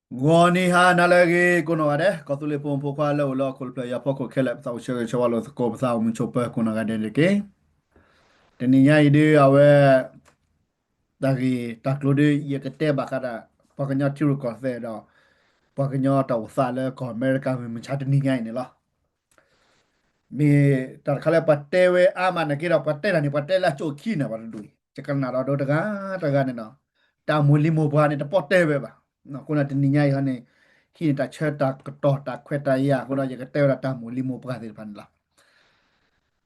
ဂီၤနံၤဟါနၤလၢအဂ့ၤ ကိးနီၢ်ဂၤဒဲး ကီၢ်သူလ့ၤဖိမုၣ်ဖိခွါလၢအိၣ်လၢဟီၣ်ခိၣ်တဖျၢၣ် ယၤဖီခိၣ်ခဲလၢာ် ပသးအိၣ်ဆၢဂ့ၤဆၢဝါလိာ်သကိး ပသးအိၣ်မုာ်ဆိးပၢၤကိးနီၢ်ဂၤဒဲးန့ၣ်တက့ၢ်. တနံၤညါအံၤဒုးအဝဲ တၢ်ဂ့ၢ်တၢ်ကျိၤဒုး ယကတဲဘၣ်ဃးဒီး ပှၤကညီထံရူၢ်ကီၢ်သဲးဒီး ပှၤကညီတၢ်အိၣ်သးလၢကီၢ်အမဲရကၤမုၢ်မဆါတနံၤညါအံၤန့ၣ်လီၤ. မ့ၢ်တၢ်တခါလၢပှၤတဲဝဲအါမးန့ၣ်က့ဒီး ပှၤတဲတၢ်န့ၣ် ပှၤတဲလၢအကၠိၣ်ခံန့ၣ် ပှၤတဒူၣ်အံၤ ယကနၣ်ဒီးဒိတဂၤတဂၤန့ၣ်ဒီး တၢ်မိၢ်လံၤမိၢ်ပှၢ်န့ၣ် တပိာ်တဲဝဲဘၣ်. အဃိန့ၣ်တနံၤညါအံၤဟီန့ၣ် ဟံးန့ၢ်တၢ်ဆၢတၢ်ကတီၢ်တၢ်ခွဲးတၢ်ယာ်အဃိဒီး ယကတဲဝဲဒၣ်တၢ်မိၢ်လံၤမိၢ်ပှၢ်သ့ၣ်တဖၣ်န့ၣ်လီၤ.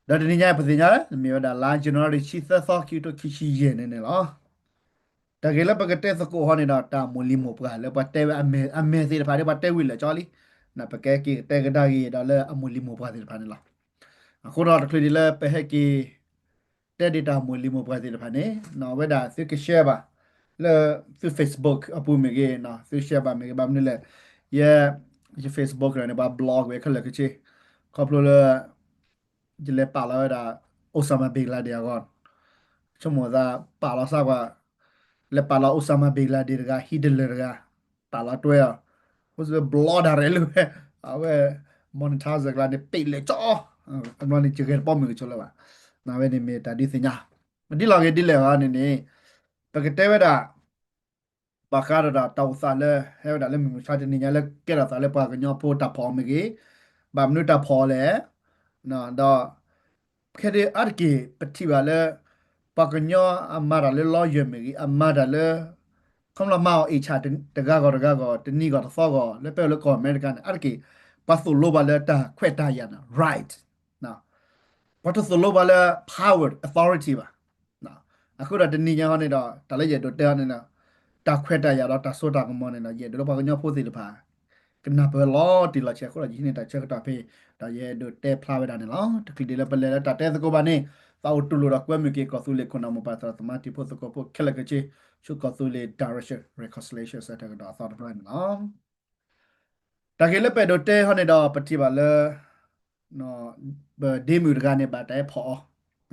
ဒီးတနံၤညါအံၤပသ့ၣ်ညါလၢ မ့ၢ်ဝဲဒၣ်လါ January ဆံသၢသီ ခံကထိခံဆံယဲၢ်န့ၣ်န့ၣ်လီၤ. တၢ်ဂ့ၢ်လၢပကတဲသကိးဟီန့ၣ်ဒီး တၢ်မိၢ်လံၤမိၢ်ပှၢ်လၢပှၤတဲဝဲအမဲာ်သ့ၣ်တဖၣ်ဒီး ပှၤတဲဝံၤလၢာ်ကၠီလံ. ပကဟဲက့ၤတဲကဒါက့ၤဒီးလၢအမိၢ်လံၤမိၢ်ပှၢ်သ့ၣ်တဖၣ်န့ၣ်လီၤ. အဃိဒီးတချုးဒံးလၢပဟဲက့ၤ တဲဒံးတၢ်မိၢ်လံၤမိၢ်ပှၢ်သ့ၣ်တဖၣ်န့ၣ် အဝဲဒၣ်သုက share ဘၣ် လၢသု Facebook အပူၤမ့ၢ်ဂ့ၤ သု share ဘၣ်မ့ၢ်ဂ့ၤ ဘၣ်မနုၤလဲၣ် ယဲ ယ Facebook န့ၣ် ပှၤ block ဝဲခဲလၢာ်ခဲဆ့ ခီဖျိလၢ ယလဲၤပာ်လီၤဝဲဒၣ် Osama bin Laden အဂီၢ် ဆိကမိၣ်သးပာ်လီၤစၢ်ကွၢ် လဲၤပာ်လီၤ Osama bin Laden တဂၤ Hitler တဂၤ ပာ်လီၤတွဲအီၤ အိၣ်စ့ block ဒၣ်ရဲၣ်လၢဝဲ အဝဲ monetize ကျါန့ၣ် ပ့းလဲၣ်ကၠီ အဘျီန့ၣ် ယဂဲၤတပီၢ်မုၢ်ကဆိလၢၤဘၣ်. အဝဲန့ၣ်မ့ၢ်တၢ်ဒုးသ့ၣ်ညါ ဒ်လဲၣ်ဂ့ၤဒ်လဲၣ်ဂ့ၤန့ၣ်န့ၣ် ပကတဲဝဲဒၣ် ဘၣ်ဃးဒီးတၢ်အိၣ်သးလၢ ဟဲဝဲဒၣ်လၢမုၢ်မဆါတနံၤညါလၢကဲထီၣ်သးလၢပှၤကညီဖိတၢ်ဖီၣ်အီၤမ့ၢ်ဂ့ၤ, ဘၣ်မနုၤတၢ်ဖီၣ်အီၤလဲၣ်, ဒီး ခဲဒုးအါတက့ၢ်ပထံၣ်ဘၣ်လၢ ပှၤကညီအမၤတၢ်လၢ lawyer မ့ၢ်ဂ့ၤ, အမၤတၢ်လၢ ခီဖျိမၤအီၤ HR တဂၤဂီၢ်တဂၤဂီၢ် တနံၤဂီၢ်တသီဂီၢ် လၢပဝဲလၢကီၢ်အမဲရကၤန့ၣ် အါတက့ၢ် ပှၤသိၣ်လိဘၣ်လၢတၢ်ခွဲးတၢ်ယာ်န့ၣ် right ပှၤတသိၣ်လိဘၣ်လၢ power authority ဘၣ်. အဃိဒီးတနံၤညါဟီန့ၣ်ဒီး တၢ်လၢယအဲၣ်ဒိးတဲဟီန့ၣ်ဒီး တၢ်ခွဲးတၢ်ယာ်ဒီးတၢ်စိတၢ်ကမီၤန့ၣ်ဒီး ယအဲၣ်ဒိးလၢပှၤကညီဖိသ့ၣ်တဖၣ် ကနၢ်ပၢၢ်လီၤတံၢ်လီၤဆဲးအဃိဒီး ယဟံးန့ၢ်တၢ်ဆၢကတီၢ်ဖဲ ဒီးယအဲၣ်ဒိးတဲဖျါဝဲဒၣ်န့ၣ်လီၤ. တချုးဒံးလၢပလဲၤလၢတၢ်တဲသကိးဘၣ်န့ၣ် သးအိၣ်တူၢ်လိာ်ဒီးကွဲမုာ်က့ၤကီၢ်သူလ့ၤခိၣ်နၢ်မိၢ်ပၢ်သရၣ်သမါတံၤဖိသကိးဖိခဲလၢာ်ခဲဆ့ ဆူကီၢ်သူလ့ၤ direction reconciliation center ကဒီးအသီတဖျၢၣ်န့ၣ်လီၤ. တၢ်ဂ့ၢ်လၢပအဲၣ်ဒိးတဲဟီန့ၣ်ဒီး ပထံၣ်ဘၣ်လၢ ပဒ့မုၣ်တဂၤန့ၣ် ဘၣ်တၢ်ဟဲဖီၣ်အီၤ, ဒီ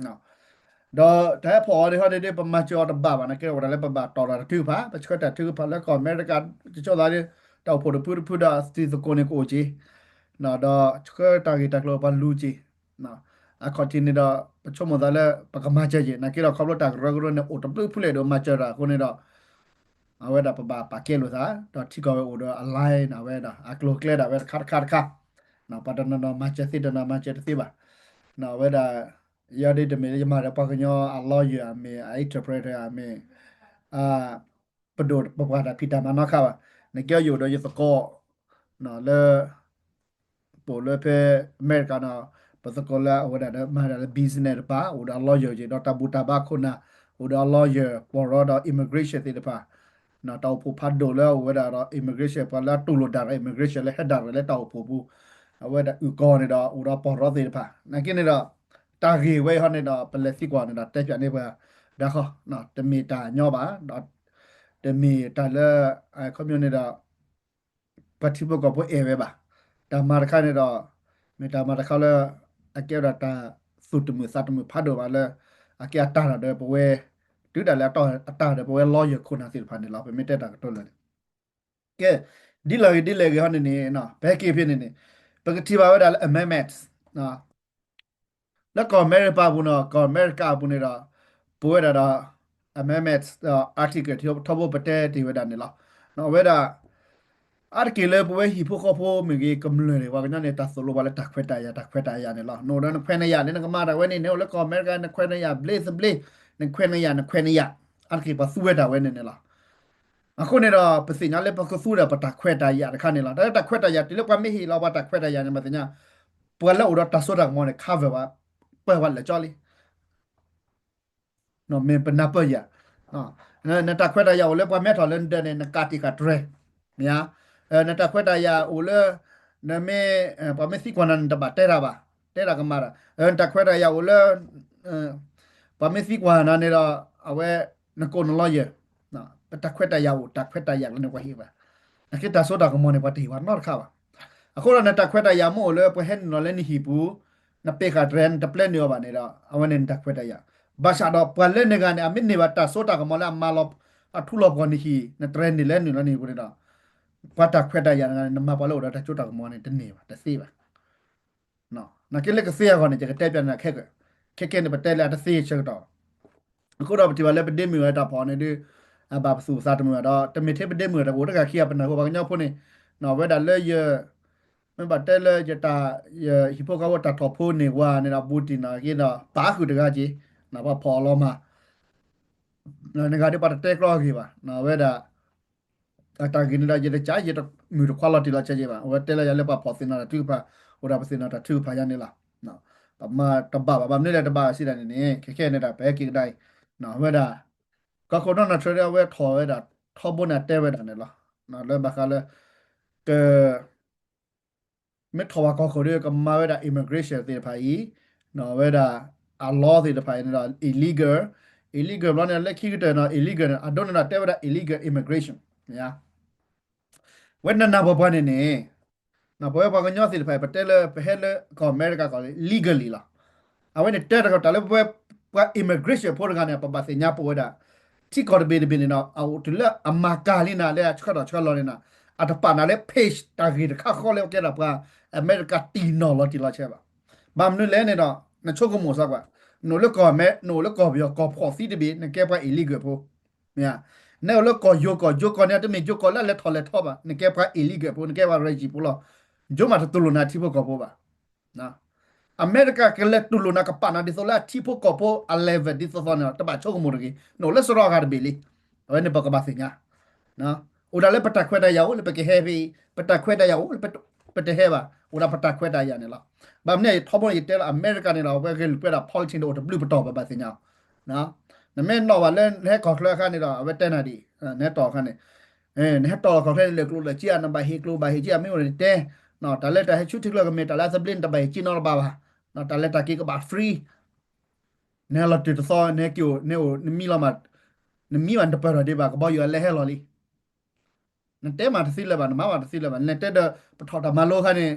းတၢ်ဟဲဖီၣ်အီၤဒ်ဟီန့ၣ်ဒီး ပမၤစၢၤအီၤတဘၣ်ဘၣ်နာ်က့ အိၣ်ဒၣ်လၢပဘၣ်တီၢ်တၢ်တထုကဖၣ် ပဆှၢတၢ်ထုကဖၣ်လၢကီၢ်အမဲရကၤ ကဆိသးဒီး တၢ်အိၣ်ဖှိၣ်တဖုတဖုဒီးတံၤသကိးန့ၣ်ကအိၣ်က့ၤ, ဒီးဆှၢတၢ်ဂ့ၢ်တၢ်ကျိၤပှၤလူၤက့ၤ အခီၣ်ထံးန့ၣ်ဒီး ပဆိကမိၣ်သးလၢ ပကမၤစၢၤက့ၤ နာ်က့ဒီးခီဖျိတၢ်ကရၢကရိန့ၣ် အိၣ်တဘျုးဖုလဲၣ်ဒီးမၤစၢၤတၢ်အဃိန့ၣ်ဒီး အဝဲဒၣ်ပဘၣ်ပာ်ကဲလိာ်သး ဒီးထံကီၢ်ဝဲအိၣ်ဒီးအ line အဝဲဒၣ် အကျိၤအကျဲဒၣ်ဝဲတခါတခါတခါ, ပှၤတနီၤနီၤမၤစၢၤသ့တနီၤမၤစၢၤတသ့ဘၣ်. အဝဲဒၣ် ယၤဒ်တမ့ၢ်လၢယမၤဒီးပှၤကညီအ lawyer မ့ၢ်အ interpreter မ့ၢ် ပဒိၣ်ပပှၢ်တၢ်ဖံးတၢ်မၤနီတခါဘၣ်. နာ်က့ယအိၣ်ဒီးယသကိး လၢ ပအိၣ်လၢဖဲအမဲရကၤန့ၣ် ပသကိးလၢအဝဲဒၣ်ဒီးမၤဒၣ်လၢ business တပၤ အိၣ်ဒီးအ lawyer က့ၤ ဒီးတၢ်ဘူၣ်တၢ်ဘါခိၣ်နၢ် အိၣ်ဒီးအ lawyer ပီၢ်ရီဒီး immigration သ့ၣ်တဖၣ် တၢ်အိၣ်ဖှိၣ်ဖးဒိၣ်လၢအအိၣ်ဝဲဒၣ်ဒီး immigration ပှၤလၢအတူၢ်လိာ်ဒၣ်ဒီး immigration လၢဟဲဒၣ်ရဲၣ်လၢတၢ်အိၣ်ဖှိၣ်ပူၤ အဝဲဒၣ်အုၣ်ကီၤန့ၣ်ဒီး အိၣ်ဒီးပီၢ်ရီသ့ၣ်တဖၣ် နာ်က့န့ၣ်ဒီး တၢ်ဂ့ၢ်ဝဲအံၤဟီန့ၣ်ဒီး ပလဲၤသံကွၢ်န့ၣ်ဒီး တဲဖျါန့ၢ်ပှၤ ဒၣ်ဃီ တမ့ၢ်တၢ်ညီဘၣ် ဒီး တမ့ၢ်တၢ်လၢ ခီပညီန့ၣ်ဒီး ပှၤထံဖိကီၢ်ဖိအဲၣ်ဝဲဘၣ်. တၢ်မၤတခါန့ၣ်ဒီး မ့ၢ်တၢ်မၤတခါလၢ အကဲဝဲဒၣ်တၢ်သူၣ်တမုာ်သးတမုာ်ဖးဒိၣ်ဘၣ်လၢ အကဲအတၢ်ဒီးပဝဲ တုၤဒၣ်လဲာ်အတၢ်ဒီးပဝဲ lawyer ခိၣ်နၢ်သ့ၣ်တဖၣ်န့ၣ်လီၤ. ပမ့ၢ်တဲတၢ်ကတိၤလၢာ်န့ၣ် ကဲ ဒ်လဲၣ်ဂ့ၤဒ်လဲၣ်ဂ့ၤဟီန့ၣ်န့ၣ် ပဟဲက့ၤဖဲန့ၣ်န့ၣ် ပကထံၣ်ဘၣ်ဝဲဒၣ်လၢ amendment လၢကီၢ်အမဲရကၤပူၤန့ၣ် ကီၢ်အမဲရကၤအပူၤန့ၣ်ဒီး ပဝဲဒၣ်ဒီး amendment ဒီး article ထီဘိပတဲတ့ၢ်ဝဲဒၣ်န့ၣ်လီၤ. အဝဲဒၣ် အါတက့ၢ်လၢပဝဲဟံၣ်ဖိဃီဖိမ့ၢ်ဂ့ၤ ကမျၢၢ်န့ၣ် ပှၤကညီန့ၣ် တၢ်သိၣ်လိဘၣ်လၢတၢ်ခွဲးတၢ်ယာ် တၢ်ခွဲးတၢ်ယာ်န့ၣ်လီၤ. နအိၣ်ဒီးနခွဲးနယာ်လၢနကမၤတၢ်ဝဲန့ၣ် နအိၣ်လၢကီၢ်အမဲရကၤ နခွဲးနယာ်ဘျ့သဘျ့ နခွဲးနယာ် နခွဲးနယာ် အါတက့ၢ်ပှၤသူဝဲဒၣ်ဝဲန့ၣ်န့ၣ်လီၤ. အဃိန့ၣ်ဒီး ပသ့ၣ်ညါလၢပကသူဒီးပတၢ်ခွဲးတၢ်ယာ်တခါန့ၣ်လီၤ. တၢ်လၢတၢ်ခွဲးတၢ်ယာ် တုၤလၢပှၤမ့ၢ်ဟ့ၣ်လီၤပှၤတၢ်ခွဲးတၢ်ယာ်န့ၣ် ပသ့ၣ်ညါ ပှၤလၢအိၣ်ဒီးတၢ်စိတၢ်ကမီၤန့ၣ် cover ဝဲ ပၢၢ်ဝဲလၢာ်ကၠီလံ မ့ၢ်ပနၢ်ပၢၢ်ယၤ နတၢ်ခွဲးတၢ်ယာ်အိၣ်လၢပှၤမဲထီၣ်လၢနဒၢးန့ၣ် နကးတံာ်ဃာ်တြဲၤ မ့ၢ်ဧါ. နတၢ်ခွဲးတၢ်ယာ်အိၣ်လၢ နမ့ၢ် ပှၤမ့ၢ်သံကွၢ်နၤန့ၣ် နတဘၣ်တဲတၢ်ဘၣ် တဲတၢ်ကမၣ်ဒီး နတၢ်ခွဲးတၢ်ယာ်အိၣ်လၢ ပှၤမ့ၢ်သံကွၢ်နၤန့ၣ်ဒီး အဝဲ နကိးန lawyer ပတၢ်ခွဲးတၢ်ယာ်အိၣ် တၢ်ခွဲးတၢ်ယာ်လၢန့ၣ်ပှၤဟ့ၣ်ဘၣ် နာ်က့တၢ်စိတၢ်ကမီၤန့ၣ် ပှၤတဟ့ၣ်ဘၣ်နီတခါဘၣ်. အဃိဒီးနတၢ်ခွဲးတၢ်ယာ်မ့ၢ်အိၣ်လၢ ပှၤဟဲနုာ်လီၤလၢနဟံၣ်ပူၤ နပ့ၤဃာ်တြဲၤ နတပျဲနုာ်အီၤဘၣ်န့ၣ်ဒီး အဝဲန့ၣ်နတၢ်ခွဲးတၢ်ယာ် ဘၣ်ဆၣ်ဒီးပှၤလၢနဂၤန့ၣ် အမ့ၢ်န့ၢ်ဘၣ်တၢ်စိတၢ်ကမီၤလၢအမၤလီၤ အထူလီၤပှီၢ်နဟံၣ် နတြဲၤန့ၣ်လၢနုာ်လီၤနဟံၣ်ပူၤန့ၣ်ဒီး ပှၤတၢ်ခွဲးတၢ်ယာ်တဂၤန့ၣ် နမၤပှၤလၢအိၣ်ဒီးတၢ်စိတၢ်ကမီၤန့ၣ် တန့ၢ်ဘၣ် တသ့ဘၣ်. နာ်က့လၢကသ့အဂီၢ်န့ၣ် ယကတဲပျးန့ၣ်ခဲက ခဲကဲန့ၣ် ပတဲလၢအတသ့ဆၢကတီၢ်. အဃိဒီးပထံၣ်ဘၣ်လၢပဒ့မုၣ်ဝဲတၢ်ဖီၣ်န့ၣ်ဒုး အဘၣ်ပသူၣ်ပသးတမုာ်ဘၣ်ဒီး တမ့ၢ်ထဲပဒ့မုၣ်တအိၣ်တဂၤခံဂၤ ပနၢ်ဟူပှၤကညီဖိန့ၣ် ဝဲဒၣ်လၢယ မ့ၢ်ဘၣ်တဲလၢယတၢ် ယဟံၣ်ဖိဃီဖိတၢ်ထီၣ်ဖိန့ၢ်ဝဲန့ၣ်ဒီး ဘူးတံၢ်နာ်က့ဒီး ပာ်ဃုာ်တဂၤက့ၤ ပှၤဖီၣ်အီၤလီၤမး နဂၤဒ်ပှၤတတဲကြီအဂ့ၢ်ဘၣ် ဝဲဒၣ် အတၢ်ဂ့ၢ်န့ၣ်ဒီး ယတကး ယတမုၢ်တခွါလီၤတံၢ်လီၤဆဲးက့ၤဘၣ်. အဝဲတဲလၢယၤလၢပှၤဖီၣ်သ့ၣ်နီၣ်တၢ်ထုကဖၣ် အိၣ်ဒီးပသ့ၣ်နီၣ်တၢ်ထုကဖၣ်ယၤန့ၣ်လီၤ. ပမၤတဘၣ်ဘၣ် ဘၣ်မနုၤလဲၣ်တဘၣ်စံးဒၣ်န့ၣ်န့ၣ် ခဲခဲန့ၣ်ဒီး ပဟဲက့ၤကဒါအံၤ ဝဲဒၣ် ကီၢ်ခိၣ် Donald Trump အဝဲထီၣ်ဝဲဒၣ် ထီဘိန့ၣ်တဲဝဲဒၣ်န့ၣ်လီၤ. လၢဘၣ်ဃးလၢ က မ့ၢ်ထီၣ်ဝဲကီၢ်ခိၣ်ဒီး ကမၤဝဲဒၣ် immigration သ့ၣ်တဖၣ်အံၤ ဝဲဒၣ် အ law သ့ၣ်တဖၣ်အံၤန့ၣ်ဒီး illegal, illegal ဘျီန့ၣ် လၢခံကတၢၢ်န့ၣ် illegal န့ၣ် အဒိန့ၣ်ဒီးတဲဝဲဒၣ် illegal immigration ဝဲနနၢ်ပှၤပှၤန့ၣ်န့ၣ် ပဝဲပှၤကညီသ့ၣ်တဖၣ် ပတဲလၢပဟဲလၢကီၢ်အမဲရကၤကီၢ် legally လီၤ. အဝဲန့ၣ်တဲတၢ်ကီတၢ်လၢပဝဲပှၤ immigration ဖိတဂၤန့ၣ် ပဘၣ်သ့ၣ်ညါပဝဲဒၣ် ထံကီၢ်တဘ့ၣ်တဘ့ၣ်န့ၣ်ဒီး အအိၣ်တုၤလၢအမၤကၤလံနၤလၢအဆှၢထီၣ်ဆှၢလီၤန့ၣ်ဒီး အတပာ်နၤလၢ page တၢ်ဂ့ၢ်တခါဃီလၢကဲဒၣ်ပှၤ အမဲရကၤတံၢ်နီၢ်လီၤတံၢ်လီၤဆဲးဘၣ်. ဘၣ်မနုၤလဲၣ်န့ၣ်ဒီး နဆိကမိၣ်စ့ၢ်ကီး နအိၣ်လၢကီၢ်မဲ နအိၣ်လၢကီၢ်ပယီၤကီၢ်ဖှီၣ်သံတဘ့ၣ် နကဲပှၤ illegal ဖိ မ့ၢ်ဧါ. နအိၣ်လၢကီၢ်ယိၤကီၢ် ယိၤကီၢ်န့ၣ် တမ့ၢ်ယိၤကီၢ်လၢအလဲၤထီၣ်လဲၤထီဘၣ် နကဲပှၤ illegal ဖိ နကဲပှၤ refugee ဖိလီၤ. ယိၤမးတတူၢ်လိာ်နၤထံဖိကီၢ်ဖိဘၣ်. အမဲရကၤကလဲၤတူၢ်လိာ်နၤကပာ်နၤဒ်သိးလၢအထံဖိကီၢ်ဖိအ level ဒ်သိးသိးန့ၣ်ဒီး တဘၣ်ဆိကမိၣ်တဂ့ၤ နအိၣ်လၢစရီအဂၤတဘ့ၣ်လံ. အဝဲန့ၣ်ပကဘၣ်သ့ၣ်ညါ အိၣ်ဒၣ်လၢပတၢ်ခွဲးတၢ်ယာ်အိၣ်လၢပကဟဲဖဲအံၤ ပတၢ်ခွဲးတၢ်ယာ်အိၣ်လၢပတဟဲဘၣ် အိၣ်ဒၣ်ပတၢ်ခွဲးတၢ်ယာ်န့ၣ်လီၤ. ဘၣ်မနုၤအံၤ ထီဘိန့ၣ် ယတဲလီၤ အမဲရကၤန့ၣ်ဒီး အဝဲဂဲၤလိာ်ကွဲဒၣ် politics န့ၣ် အိၣ်တဘျုးပတီၢ်ဘၣ် ဘၣ်သ့ၣ်ညါအီၤ နမ့ၢ်နီၣ်ဘၣ်လၢနဟဲကီၢ်ချၢအခါန့ၣ်ဒီး အဝဲတဲနၤဒ်အံၤ နဟဲတီၢ်အခါန့ၣ် နဟဲတီၢ်လီၤကီၢ်ချၢန့ၣ် လဲၤကျိးလဲၤစ့ဧါ နဘၣ်ဟ့ၣ်ကျိးဘၣ်ဟ့ၣ်စ့ဧါ မ့ၢ်အိၣ်န့ၣ်တဲ တၢ်လၢတၢ်ဟဲဆူထံချၢကမ့ၢ် တၢ်လၢအသဘျ့န့ၣ် တဘၣ်ဟ့ၣ်စ့နီတဘ့ၣ်ဘၣ် တၢ်လၢတၢ်က့ၤကဘၣ် free နဟဲလီၤတုၤတသီ နဟဲက့ၤအိၣ် နအိၣ် နမံလီၤမး နမံဘၣ်နတပၢၢ်ထီၣ်ဒံးဘၣ် ကဘီယူၤအလဲၤဟဲလီၤလံ. နတဲမးတသ့လၢၤဘၣ် နမၤမးတသ့လၢၤဘၣ် နလဲၤတဲဒီး ပထီၣ်တၢ်မၤလိအခါန့ၣ်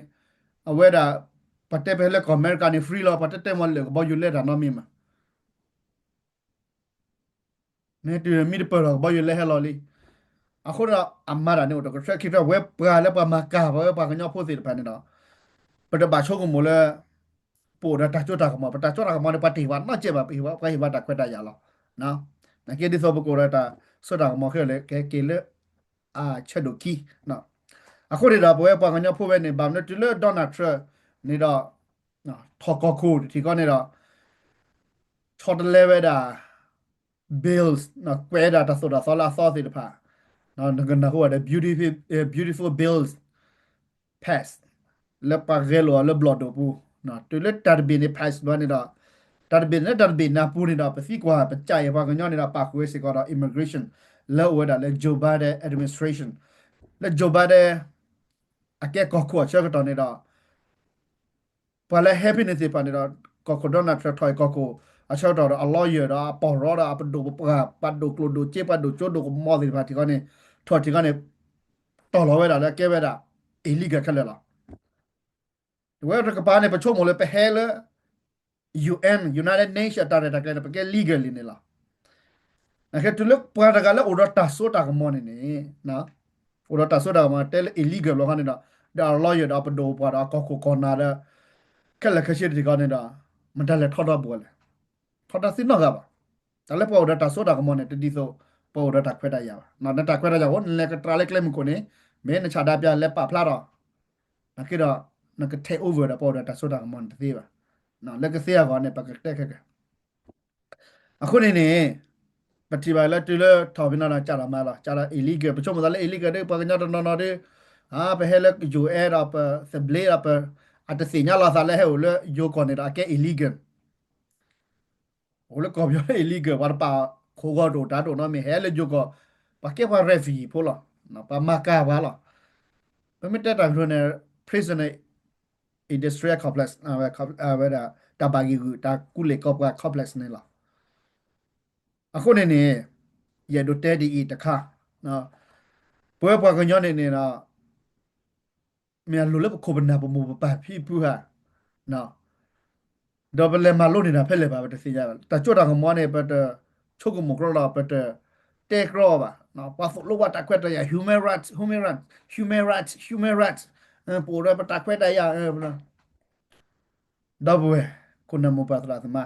အဝဲဒၣ် ပှၤတဲပဟဲလၢကီၢ်အမဲရကၤန့ၣ် free လီၤ ပှၤတဲတဲမ့ၢ်လၢာ်ကဘီယူၤလဲၤတၢ်နီတမံၤမး နဟဲတုၤမံတပၢၢ်ထီၣ်ကဘီယူၤလဲၤဟဲလီၤလံ. အဃိဒီး အမၤတၢ်န့ၣ်အိၣ်တကဆှဲခံထၢ ဝဲပှၤလၢပှၤမၤကၤပှၤ ဝဲပှၤကညီဖိသ့ၣ်တဖၣ်န့ၣ်ဒီး ပတဘၣ်ဆိကမိၣ်လၢ ပအိၣ်ဒီးတၢ်စိတၢ်ကမီၤ ပတၢ်စိတၢ်ကမီၤန့ၣ် ပှၤတဟ့ၣ်ပှၤနီတစဲးဘၣ် ပဟ့ၣ်ပှၤ ပှၤဟ့ၣ်ပှၤတၢ်ခွဲးတၢ်ယာ်လီၤ. နာ်က့ဒ်သိးပကအိၣ်ဒီးတၢ်စိတၢ်ကမီၤခဲလၢာ် ကဟဲက့ၤလၢ အဆၢဒိၣ်ခံ အဃိန့ၣ်ဒီး ပဝဲပှၤကညီဖိဝဲန့ၣ် ဘၣ်မနုၤတုၤလၢ Donald Trump န့ၣ်ဒီး ထီၣ်ကီၢ်ခိၣ်တထံၣ်ဃီန့ၣ်ဒီး ဆီတလဲဝဲဒၣ် bills ကွဲးဒၣ်တၢ်သိၣ်တၢ်သီလၢအသီသ့ၣ်တဖၣ် နကနၢ်ဟူဝဲဒီး beautiful, beautiful bills pass လၢပှၤဂဲၤလိာ်အီၤလၢဘျီၣ်ဒိၣ်ပူၤ တုၤလၢတၢ်တဘ့ၣ်န့ၣ် pass ဘျီန့ၣ်ဒီး တၢ်တဘ့ၣ်န့ၣ် တၢ်တဘ့ၣ်နၢ်ပူၤန့ၣ်ဒီး ပသံကွၢ် ပကၢ်အံၤပှၤကညီန့ၣ်ဒီး ပာ်ဃုာ်ဝဲစ့ၢ်ကီးဒီး immigration လၢအိၣ်ဝဲဒၣ်လၢ Joe Biden administration လၢ Joe Biden အကဲကီၢ်ခိၣ်အဆၢကတီၢ်န့ၣ်ဒီး ပှၤလၢဟဲဖဲန့ၣ်သ့ၣ်တဖၣ်န့ၣ်ဒီး ကီၢ်ခိၣ် Donald Trump ထီၣ်အံၤကီၢ်ခိၣ် အဆၢကတီၢ်ဒီး အ lawyer ဒီးအပီၢ်ရီဒီး အပဒိၣ်ပပှၢ် ပှၤဒိၣ်ကျိၣ်ဒိၣ်စ့ ပှၤဒိၣ်စိဒိၣ်ကမီၤသ့ၣ်တဖၣ်ထံၣ်ဃီန့ၣ် ထီၣ်ထံၣ်ဃီန့ၣ် တီၢ်လီၤဝဲဒၣ်လၢကဲဝဲဒၣ် illegal ခဲလၢာ်လီၤ. ဝဲတကပၤန့ၣ် ပဆိကမိၣ်လၢပဟဲလၢ UN United Nation တၢ်ရဲၣ်တၢ်ကျဲၤန့ၣ် ပကဲ legally န့ၣ်လီၤ. နကဲတုၤလၢပှၤတဂၤလၢအိၣ်ဒီးတၢ်စိတၢ်ကမီၤန့ၣ်န့ၣ် အိၣ်ဒီးတၢ်စိတၢ်ကမီၤ တဲလၢ illegal ဘျီဃီန့ၣ်ဒီး ဒီးအ lawyer ဒီးအပဒိၣ်ပပှၢ်ဒီးအကီၢ်ခိၣ်ကီၢ်နၢ်ဒီး ခဲလၢာ်ခဲဆ့တထံၣ်ဃီန့ၣ်ဒီး မတၤလဲၤထီထီၣ်ဘှီလဲၣ် ထီဒါသ့ၣ်နီတဂၤဘၣ်. တၢ်လၢပှၤအိၣ်ဒီးတၢ်စိတၢ်ကမီၤန့ၣ် တဒ်သိး ပှၤအိၣ်ဒီးတၢ်ခွဲးတၢ်ယာ်ဘၣ်. နတၢ်ခွဲးတၢ်ယာ်အိၣ် နလဲၤကတြၢ်လၢကျဲမုၢ်ခိၣ်န့ၣ် မ့ၢ်နဆၣ်ဒါပျၢ်လဲၤပာ်ဖျါထီၣ် နက့ဒီး နက take over ဒီးပှၤအိၣ်ဒီးတၢ်စိတၢ်ကမီၤန့ၣ်တသ့ဘၣ်. လၢကသ့အဂီၢ်န့ၣ် ပကတဲခဲကဲ အဃိန့ၣ်န့ၣ် ပထံၣ်ဘၣ်လၢတုၤလၢထီၣ်ဖဲနီၤဒီး ကၢ်ဒီးမၤလီၤ ကၢ်ဒီး illegal ပဆိကမိၣ်သးလၢ illegal ဒီး ပှၤကညီတနီၤနီၤဒီး ပဟဲလၢ UN ဒီးပသဘျ့ဒီးပ အတသ့ၣ်ညါလီၤသးလၢ ဟဲအိၣ်လၢယိၤကီၢ်န့ၣ်ဒီး အကဲ illegal အိၣ်လၢကီၢ်ပယီၤလၢ illegal ပှၤတပာ်ခိၣ်ဂီၤတအိၣ်တၢ်တအိၣ်နီတမံၤ ဟဲလၢယိၤကီၢ် ပှၤကဲပှၤ refugee ဖိလီၤ. ပှၤမၤကၤပှၤလီၤ. ပမ့ၢ်တဲတၢ်ကတိၤန့ၣ် prisoner industrial complex ဝဲဒၣ် တၢ်ဘၣ်ဂံၢ်ဂုာ် တၢ်ကူလဲၢ်ကီပှၤ complex န့ၣ်လီၤ. အဃိန့ၣ်န့ၣ် ယအဲၣ်ဒိးတဲဒ်အံၤတခါ ပဝဲပှၤကညီန့ၣ်န့ၣ်ဒီး မ့ၢ်အလိၣ်လၢပခိၣ်ပနၢ်ပမိၢ်ပပၢ်ဖံဖုဧါ ဒီးပလဲၤမၤလိန့ၢ်တၢ်ဖဲလဲၣ်ဘၣ် ပတသ့ၣ်ညါဘၣ်. တၢ်စိတၢ်ကမီၤန့ၣ် ပတဆိကမိၣ်ကြီဒီး ပတ take တဲကြီဘၣ်, ပှၤသိၣ်လိဝဲတၢ်ခွဲးတၢ်ယာ် human rights, human rights, human rights, human rights, ပအိၣ်ဒီးပတၢ်ခွဲးတၢ်ယာ်, ဒီပုၢ်ဝဲၢ်, ခိၣ်နၢ်မိၢ်ပၢ်သရၣ်သမါ,